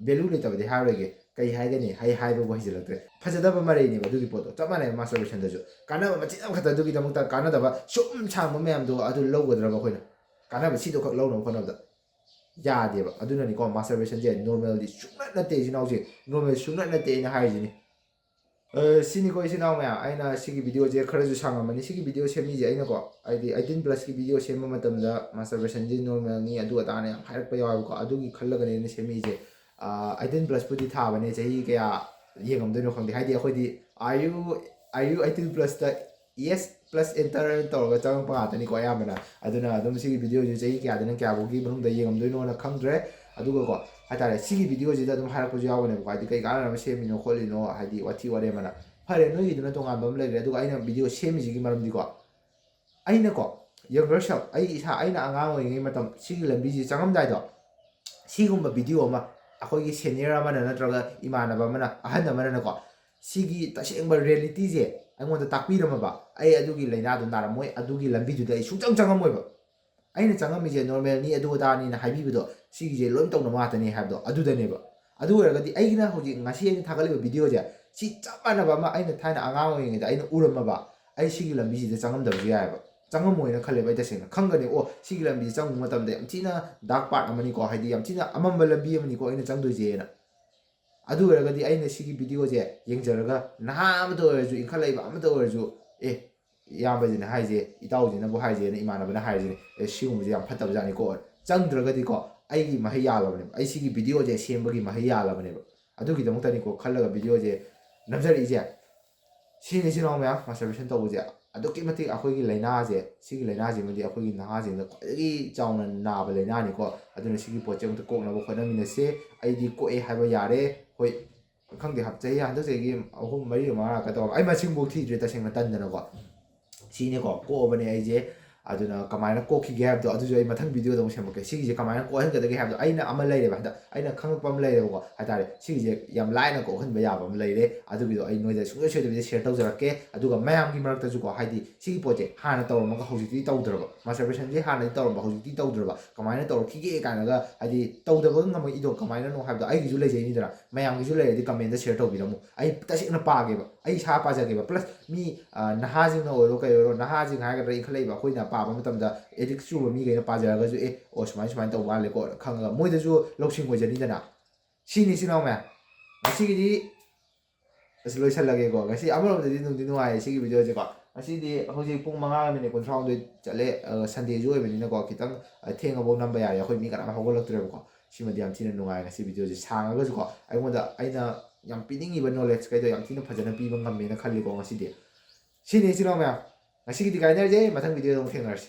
ꯚꯦꯂꯨ ꯂꯩꯇꯕꯗꯤ ꯍꯥꯏꯔꯣꯏꯒꯦ, ꯀꯩ ꯍꯥꯏꯒꯅꯤ? ꯍꯩ ꯍꯥꯏꯕꯕꯨ ꯍꯩꯖꯤꯜꯂꯛꯇ꯭ꯔꯦ꯫ ꯐꯖꯗꯕ ꯃꯔꯩꯅꯦꯕ ꯑꯗꯨꯒꯤ ꯄꯣꯠꯇꯣ꯫ ꯆꯞ ꯃꯥꯟꯅꯩ ꯃꯥꯁꯇꯔꯕꯦꯁꯟꯗꯁꯨ꯫ ꯀꯥꯟꯅꯕ ꯃꯆꯤꯠ ꯑꯃꯈꯛꯇ ꯑꯗꯨꯒꯤꯗꯃꯛꯇ ꯀꯥꯟꯅꯗꯕ ꯁꯨꯝ ꯁꯥꯡꯕ ꯃꯌꯥꯝꯗꯣ ꯑꯗꯨ ꯂꯧꯒꯗ꯭ꯔꯕ ꯑꯩꯈꯣꯏꯅ? ꯀꯥꯟꯅꯕ ꯁꯤꯗꯣ ꯈꯛ ꯂꯧꯅꯕ ꯍꯣꯠꯅꯕꯗ ꯌꯥꯗꯦꯕ꯫ ꯑꯗꯨꯅꯅꯤꯀꯣ ꯃꯥꯁꯇꯔꯕꯦꯁꯟꯁꯦ ꯅꯣꯔꯃꯦꯜꯗꯤ ꯁꯨꯡꯅꯠ ꯅꯠꯇꯦ ꯏꯆꯤꯟ ꯏꯅꯥꯎꯁꯦ꯫ ꯅꯣꯔꯃꯦꯜ ꯁꯨꯡꯅꯠ ꯅꯠꯇꯦ ꯑꯩꯅ ꯍꯥꯏꯔꯤꯁꯤꯅꯤ꯫ ꯑ, ꯁꯤꯅꯤꯀꯣ ꯏꯆꯤꯟ ꯏꯅꯥꯎ ꯃꯌꯥꯝ, ꯑꯩꯅ ꯁꯤꯒꯤ ꯚꯤꯗꯤꯑꯣꯁꯦ ꯈꯔꯁꯨ ꯁꯥꯡꯉꯝꯃꯅꯤ꯫ ꯁꯤꯒꯤ ꯚꯤꯗꯤꯑꯣ ꯁꯦꯝꯃꯤꯁꯦ ꯑꯩꯅꯀꯣ, ꯍꯥꯏꯗꯤ ꯑꯩꯠꯇꯤꯟ ꯄ꯭ꯂꯁꯀꯤ ꯚꯤꯗꯤꯑꯣ ꯁꯦꯝꯕ ꯃꯇꯝꯗ ꯃꯥꯁꯇꯔꯕꯦꯁꯟꯁꯤ ꯅꯣꯔꯃꯦꯜꯅꯤ ꯑꯗꯨ ꯑꯗꯥꯅ ꯌꯥꯝ ꯍꯥꯏꯔꯛꯄ ꯌꯥꯎꯋꯦꯕꯀꯣ꯫ ꯑꯗꯨꯒꯤ ꯈꯜꯂꯒꯅꯦ ꯑꯩꯅ ꯁꯦꯝꯃꯤꯁꯦ꯫ ꯑꯩꯠꯇꯤꯟ ꯄ꯭ꯂꯁꯄꯨꯗꯤ ꯊꯥꯕꯅꯦ, ꯆꯍꯤ ꯀꯌꯥ ꯌꯦꯡꯉꯝꯗꯣꯏꯅꯣ ꯈꯪꯗꯦ꯫ ꯍꯥꯏꯗꯤ ꯑꯩꯈꯣꯏꯗꯤ are you are you eighteen ꯄ꯭ꯂꯁꯇ ꯌꯦꯁ ꯄ꯭ꯂꯁ ꯑꯦꯟꯇꯔ ꯇꯧꯔꯒ ꯆꯪꯉꯛꯄ ꯉꯥꯛꯇꯅꯤꯀꯣ ꯑꯌꯥꯝꯕꯅ꯫ ꯑꯗꯨꯅ ꯑꯗꯨꯝ ꯁꯤꯒꯤ ꯚꯤꯗꯤꯑꯣꯁꯦ ꯆꯍꯤ ꯀꯌꯥꯗꯅ ꯀꯌꯥꯐꯥꯎꯒꯤ ꯃꯅꯨꯡꯗ ꯌꯦꯡꯉꯝꯗꯣꯏꯅꯣꯅ ꯈꯪꯗ꯭ꯔꯦ꯫ ꯑꯗꯨꯒꯀꯣ, ꯍꯥꯏꯇꯥꯔꯦ, ꯁꯤꯒꯤ ꯚꯤꯗꯤꯑꯣꯁꯤꯗ ꯑꯗꯨꯝ ꯍꯥꯏꯔꯛꯄꯁꯨ ꯌꯥꯎꯒꯅꯦꯕꯀꯣ, ꯍꯥꯏꯗꯤ ꯀꯩ ꯀꯥꯟꯅꯅꯕ ꯁꯦꯝꯃꯤꯅꯣ ꯈꯣꯠꯂꯤꯅꯣ, ꯍꯥꯏꯗꯤ ꯋꯥꯊꯤ ꯋꯥꯔꯦꯝ ꯑꯅ꯫ ꯐꯔꯦ, ꯅꯣꯏꯒꯤꯗꯨꯅ ꯇꯣꯉꯥꯟꯕ ꯑꯃ ꯂꯩꯈ꯭ꯔꯦ꯫ ꯑꯗꯨꯒ ꯑꯩꯅ ꯚꯤꯗꯤꯑꯣ ꯁꯦꯝꯃꯤꯁꯤꯒꯤ ꯃꯔꯝꯗꯤꯀꯣ, ꯑꯩꯅꯀꯣ, ꯌꯪꯒꯔ ꯁꯦꯜꯐ, ꯑꯩ ꯏꯁꯥ, ꯑꯩꯅ ꯑꯉꯥꯡ ꯑꯣꯏꯔꯤꯉꯩ ꯃꯇꯝ, ꯁꯤꯒꯤ ꯂꯝꯕꯤꯁꯤ ꯆꯪꯉꯝꯗꯥꯏꯗꯣ, ꯁꯤꯒꯨꯝꯕ ꯚꯤꯗꯤꯑꯣ ꯑꯃ ꯑꯩꯈꯣꯏꯒꯤ ꯁꯦꯅꯤꯌꯔ ꯑꯃꯅ ꯅꯠꯇ꯭ꯔꯒ ꯏꯃꯥꯟꯅꯕ ꯑꯃꯅ, ꯑꯍꯟ ꯑꯃꯅꯅꯀꯣ, ꯁꯤꯒꯤ ꯇꯁꯦꯡꯕ ꯔꯤꯌꯦꯂꯤꯇꯤꯁꯦ ꯑꯩꯉꯣꯟꯗ ꯇꯥꯛꯄꯤꯔꯝꯃꯕ, ꯑꯩ ꯑꯗꯨꯒꯤ ꯂꯥꯏꯅꯥꯗꯨ ꯅꯥꯔꯝꯃꯣꯏ, ꯑꯗꯨꯒꯤ ꯂꯝꯕꯤꯗꯨꯗ ꯑꯩ ꯁꯨꯡꯆꯪ ꯆꯪꯉꯝꯃꯣꯏꯕ꯫ ꯑꯩꯅ ꯆꯪꯉꯝꯃꯤꯁꯦ ꯅꯣꯔꯃꯦꯜꯅꯤ, ꯑꯗꯨ ꯑꯗꯥꯅꯤꯅ ꯍꯥꯏꯕꯤꯕꯗꯣ, ꯁꯤꯒꯤꯁꯦ ꯂꯣꯏ ꯇꯧꯅꯕ ꯉꯥꯛꯇꯅꯤ ꯍꯥꯏꯕꯗꯣ ꯑꯗꯨꯗꯅꯦꯕ꯫ ꯑꯗꯨ ꯑꯣꯏꯔꯒꯗꯤ ꯑꯩꯒꯤꯅ ꯍꯧꯖꯤꯛ ꯉꯁꯤ ꯑꯩꯅ ꯊꯥꯒꯠꯂꯤꯕ ꯚꯤꯗꯤꯑꯣꯁꯦ, ꯁꯤ ꯆꯞ ꯃꯥꯟꯅꯕ ꯑꯃ ꯑꯩꯅ ꯊꯥꯏꯅ ꯑꯉꯥꯡ ꯑꯣꯏꯔꯤꯉꯩꯗ ꯑꯩꯅ ꯎꯔꯝꯃꯕ, ꯑꯩ ꯁꯤꯒꯤ ꯂꯝꯕꯤꯁꯤꯗ ꯆꯪꯉꯝꯗꯕꯁꯨ ꯌꯥꯏꯑꯕ꯫ ꯆꯪꯉꯝꯃꯣꯏꯅ ꯈꯜꯂꯦꯕ ꯑꯩ ꯇꯁꯦꯡꯅ꯫ ꯈꯪꯒꯅꯤ, ꯑꯣ, ꯁꯤꯒꯤ ꯂꯝꯕꯤꯁꯦ ꯆꯪꯕ ꯃꯇꯝꯗ ꯌꯥꯝ ꯊꯤꯅ ꯗꯥꯔꯛ ꯄꯥꯔꯠ ꯑꯃꯅꯤꯀꯣ, ꯍꯥꯏꯗꯤ ꯌꯥꯝ ꯊꯤꯅ ꯑꯃꯝꯕ ꯂꯝꯕꯤ ꯑꯃꯅꯤꯀꯣ ꯑꯩꯅ ꯆꯪꯗꯣꯏꯁꯦꯅ꯫ ꯑꯗꯨ ꯑꯣꯏꯔꯒꯗꯤ ꯑꯩꯅ ꯁꯤꯒꯤ ꯚꯤꯗꯤꯑꯣꯁꯦ ꯌꯦꯡꯖꯔꯒ ꯅꯍꯥ ꯑꯃꯇ ꯑꯣꯏꯔꯁꯨ, ꯏꯟꯈꯠꯂꯛꯏꯕ ꯑꯃꯇ ꯑꯣꯏꯔꯁꯨ, ꯑꯦ, ꯏꯌꯥꯝꯕꯁꯤꯅ ꯍꯥꯏꯁꯦ, ꯏꯇꯥꯎꯁꯤꯅꯕꯨ ꯍꯥꯏꯁꯦꯅ, ꯏꯃꯥꯟꯅꯕꯅ ꯍꯥꯏꯔꯤꯁꯤꯅꯦ, "ꯑꯦ, ꯁꯤꯒꯨꯝꯕꯁꯦ ꯌꯥꯝ ꯐꯠꯇꯕꯖꯥꯠꯅꯤꯀꯣ", ꯆꯪꯗ꯭ꯔꯒꯗꯤꯀꯣ, ꯑꯩꯒꯤ ꯃꯍꯩ ꯌꯥꯜꯂꯕꯅꯦꯕ, ꯑꯩ ꯁꯤꯒꯤ ꯚꯤꯗꯤꯑꯣꯁꯦ ꯁꯦꯝꯕꯒꯤ ꯃꯍꯩ ꯌꯥꯜꯂꯕꯅꯦꯕ꯫ ꯑꯗꯨꯒꯤꯗꯃꯛꯇꯅꯤꯀꯣ ꯈꯜꯂꯒ ꯚꯤꯗꯤꯑꯣꯁꯦ ꯅꯝꯖꯔꯛꯏꯁꯦ꯫ ꯁꯤꯅꯤ, ꯏꯆꯤꯟ ꯏꯅꯥꯎ ꯃꯌꯥꯝ, ꯃꯥꯁꯇꯔꯕꯦꯁꯟ ꯇꯧꯕꯁꯦ ꯑꯗꯨꯛꯀꯤ ꯃꯇꯤꯛ ꯑꯩꯈꯣꯏꯒꯤ ꯂꯥꯏꯅꯥꯁꯦ, ꯁꯤꯒꯤ ꯂꯥꯏꯅꯥꯁꯤꯃꯗꯤ ꯑꯩꯈꯣꯏꯒꯤ ꯅꯍꯥꯁꯤꯡꯗ ꯈ꯭ꯋꯥꯏꯗꯒꯤ ꯆꯥꯎꯅ ꯅꯥꯕ ꯂꯥꯏꯅꯥꯅꯤꯀꯣ꯫ ꯑꯗꯨꯅ ꯁꯤꯒꯤ ꯄꯣꯠꯁꯦ ꯑꯃꯨꯛꯇ ꯀꯣꯛꯅꯕ ꯍꯣꯠꯅꯃꯤꯟꯅꯁꯦ꯫ ꯑꯩꯗꯤ ꯀꯣꯛꯑꯦ ꯍꯥꯏꯕ ꯌꯥꯔꯦ꯫ ꯍꯣꯏ, ꯈꯪꯗꯦ, ꯍꯞ-, ꯆꯍꯤ, ꯍꯟꯗꯛ ꯆꯍꯤꯒꯤ ꯑꯍꯨꯝ, ꯃꯔꯤ, ꯃꯉꯥ ꯀꯩꯗꯧꯔꯕ, ꯑꯩ ꯃꯁꯤꯡꯐꯧ ꯊꯤꯗ꯭ꯔꯦ ꯇꯁꯦꯡꯅ, ꯇꯟꯗꯅꯀꯣ꯫ ꯁꯤꯅꯦꯀꯣ, ꯀꯣꯛꯑꯕꯅꯦ ꯑꯩꯁꯦ꯫ ꯑꯗꯨꯅ ꯀꯃꯥꯏꯅ ꯀꯣꯛꯈꯤꯒꯦ ꯍꯥꯏꯕꯗꯣ ꯑꯗꯨꯁꯨ ꯑꯩ ꯃꯊꯪ ꯚꯤꯗꯤꯑꯣꯗ ꯑꯃꯨꯛ ꯁꯦꯝꯃꯛꯀꯦ꯫ ꯁꯤꯒꯤꯁꯦ ꯀꯃꯥꯏꯅ ꯀꯣꯛꯍꯟꯒꯗꯒꯦ ꯍꯥꯏꯕꯗꯣ ꯑꯩꯅ ꯑꯃ ꯂꯩꯔꯦꯕ, ꯍꯟꯗꯛ ꯑꯩꯅ ꯈꯪꯉꯛꯄ ꯑꯃ ꯂꯩꯔꯦꯕꯀꯣ ꯍꯥꯏꯇꯥꯔꯦ꯫ ꯁꯤꯒꯤꯁꯦ ꯌꯥꯝ ꯂꯥꯏꯅ ꯀꯣꯛꯍꯟꯕ ꯌꯥꯕ ꯑꯃ ꯂꯩꯔꯦ, ꯑꯗꯨꯒꯤꯗꯣ ꯑꯩ ꯅꯣꯏꯗ ꯁꯨꯡꯁꯣꯏ ꯁꯣꯏꯗꯕꯤꯗ ꯁꯤꯌꯔ ꯇꯧꯖꯔꯛꯀꯦ꯫ ꯑꯗꯨꯒ ꯃꯌꯥꯝꯒꯤ ꯃꯔꯛꯇꯁꯨꯀꯣ, ꯍꯥꯏꯗꯤ ꯁꯤꯒꯤ ꯄꯣꯠꯁꯦ ꯍꯥꯟꯅ ꯇꯧꯔꯝꯃꯒ ꯍꯧꯖꯤꯛꯇꯤ ꯇꯧꯗ꯭ꯔꯕ, ꯃꯥꯁꯇꯔꯕꯦꯁꯟꯁꯦ ꯍꯥꯟꯅꯗꯤ ꯇꯧꯔꯝꯕ ꯍꯧꯖꯤꯛꯇꯤ ꯇꯧꯗ꯭ꯔꯕ, ꯀꯃꯥꯏꯅ ꯇꯧꯔꯛꯈꯤꯒꯦ ꯀꯥꯏꯅꯒ ꯍꯥꯏꯗꯤ ꯇꯧꯗꯕ ꯉꯝꯃꯛꯏꯗꯣ ꯀꯃꯥꯏꯅꯅꯣ ꯍꯥꯏꯕꯗꯣ ꯑꯩꯒꯤꯁꯨ ꯂꯩꯖꯩꯅꯤꯗꯅ, ꯃꯌꯥꯝꯒꯤꯁꯨ ꯂꯩꯔꯗꯤ ꯀꯃꯦꯟꯗ ꯁꯤꯌꯔ ꯇꯧꯕꯤꯔꯝꯃꯨ꯫ ꯑꯩ ꯇꯁꯦꯡꯅ ꯄꯥꯒꯦꯕ, ꯑꯩ ꯏꯁꯥ ꯄꯥꯖꯒꯦꯕ꯫ ꯄ꯭ꯂꯁ ꯃꯤ ꯑ, ꯅꯍꯥꯁꯤꯡꯅ ꯑꯣꯏꯔꯣ ꯀꯩ ꯑꯣꯏꯔꯣ, ꯅꯍꯥꯁꯤꯡ ꯍꯥꯏꯒꯗ꯭ꯔꯥ, ꯏꯟꯈꯠꯂꯛꯏꯕ ꯑꯩꯈꯣꯏꯅ ꯄꯥꯕ ꯃꯇꯝꯗ ꯑꯦꯗꯤꯛ ꯆꯨꯕ ꯃꯤꯈꯩꯅ ꯄꯥꯖꯔꯒꯁꯨ, "ꯑꯦ, ꯑꯣ, ꯁꯨꯃꯥꯏ ꯁꯨꯃꯥꯏꯅ ꯇꯧꯕ ꯃꯥꯜꯂꯦꯀꯣ" ꯈꯪꯉꯒ ꯃꯣꯏꯗꯁꯨ ꯂꯧꯁꯤꯡ ꯑꯣꯏꯖꯅꯤꯗꯅ꯫ ꯁꯤꯅꯤ, ꯏꯆꯤꯟ ꯏꯅꯥꯎ ꯃꯌꯥꯝ, ꯉꯁꯤꯒꯤꯗꯤ ꯑꯁ ꯂꯣꯏꯁꯜꯂꯒꯦꯀꯣ꯫ ꯉꯁꯤ ꯑꯃꯔꯣꯝꯗꯗꯤ ꯅꯨꯡꯗꯤ ꯅꯨꯡꯉꯥꯏꯌꯦ ꯁꯤꯒꯤ ꯚꯤꯗꯤꯑꯣꯁꯦꯀꯣ꯫ ꯉꯁꯤꯗꯤ ꯍꯧꯖꯤꯛ ꯄꯨꯡ ꯃꯉꯥꯒ ꯃꯤꯅꯤꯠ ꯀꯨꯟꯊ꯭ꯔꯥꯍꯨꯝꯗꯣꯏ ꯆꯠꯂꯦ꯫ ꯑ, ꯁꯟꯗꯦꯁꯨ ꯑꯣꯏꯕꯅꯤꯅꯀꯣ, ꯈꯤꯇꯪ, ꯑ, ꯊꯦꯡꯉꯐꯥꯎ ꯅꯝꯕ ꯌꯥꯔꯦ꯫ ꯑꯩꯈꯣꯏ ꯃꯤ ꯀꯅꯥꯝ ꯍꯧꯒꯠꯂꯛꯇ꯭ꯔꯦꯕꯀꯣ꯫ ꯁꯤꯃꯗꯤ ꯌꯥꯝ ꯊꯤꯅ ꯅꯨꯡꯉꯥꯏ꯫ ꯉꯁꯤ ꯚꯤꯗꯤꯑꯣꯁꯦ ꯁꯥꯡꯉꯒꯁꯨꯀꯣ, ꯑꯩꯉꯣꯟꯗ ꯑꯩꯅ ꯌꯥꯝ ꯄꯤꯅꯤꯡꯉꯤꯕ ꯅꯣꯂꯦꯖ ꯀꯩꯗꯣ ꯌꯥꯝ ꯊꯤꯅ ꯐꯖꯅ ꯄꯤꯕ ꯉꯝꯃꯦꯅ ꯈꯜꯂꯤꯀꯣ ꯉꯁꯤꯗꯤ꯫ ꯁꯤꯅꯤ, ꯏꯆꯤꯟ ꯏꯅꯥꯎ ꯃꯌꯥꯝ, ꯉꯁꯤꯒꯤꯗꯤ ꯀꯥꯏꯅꯔꯁꯦ꯫ ꯃꯊꯪ ꯚꯤꯗꯤꯑꯣꯗ ꯑꯃꯨꯛ ꯊꯦꯡꯅꯔꯁꯤ꯫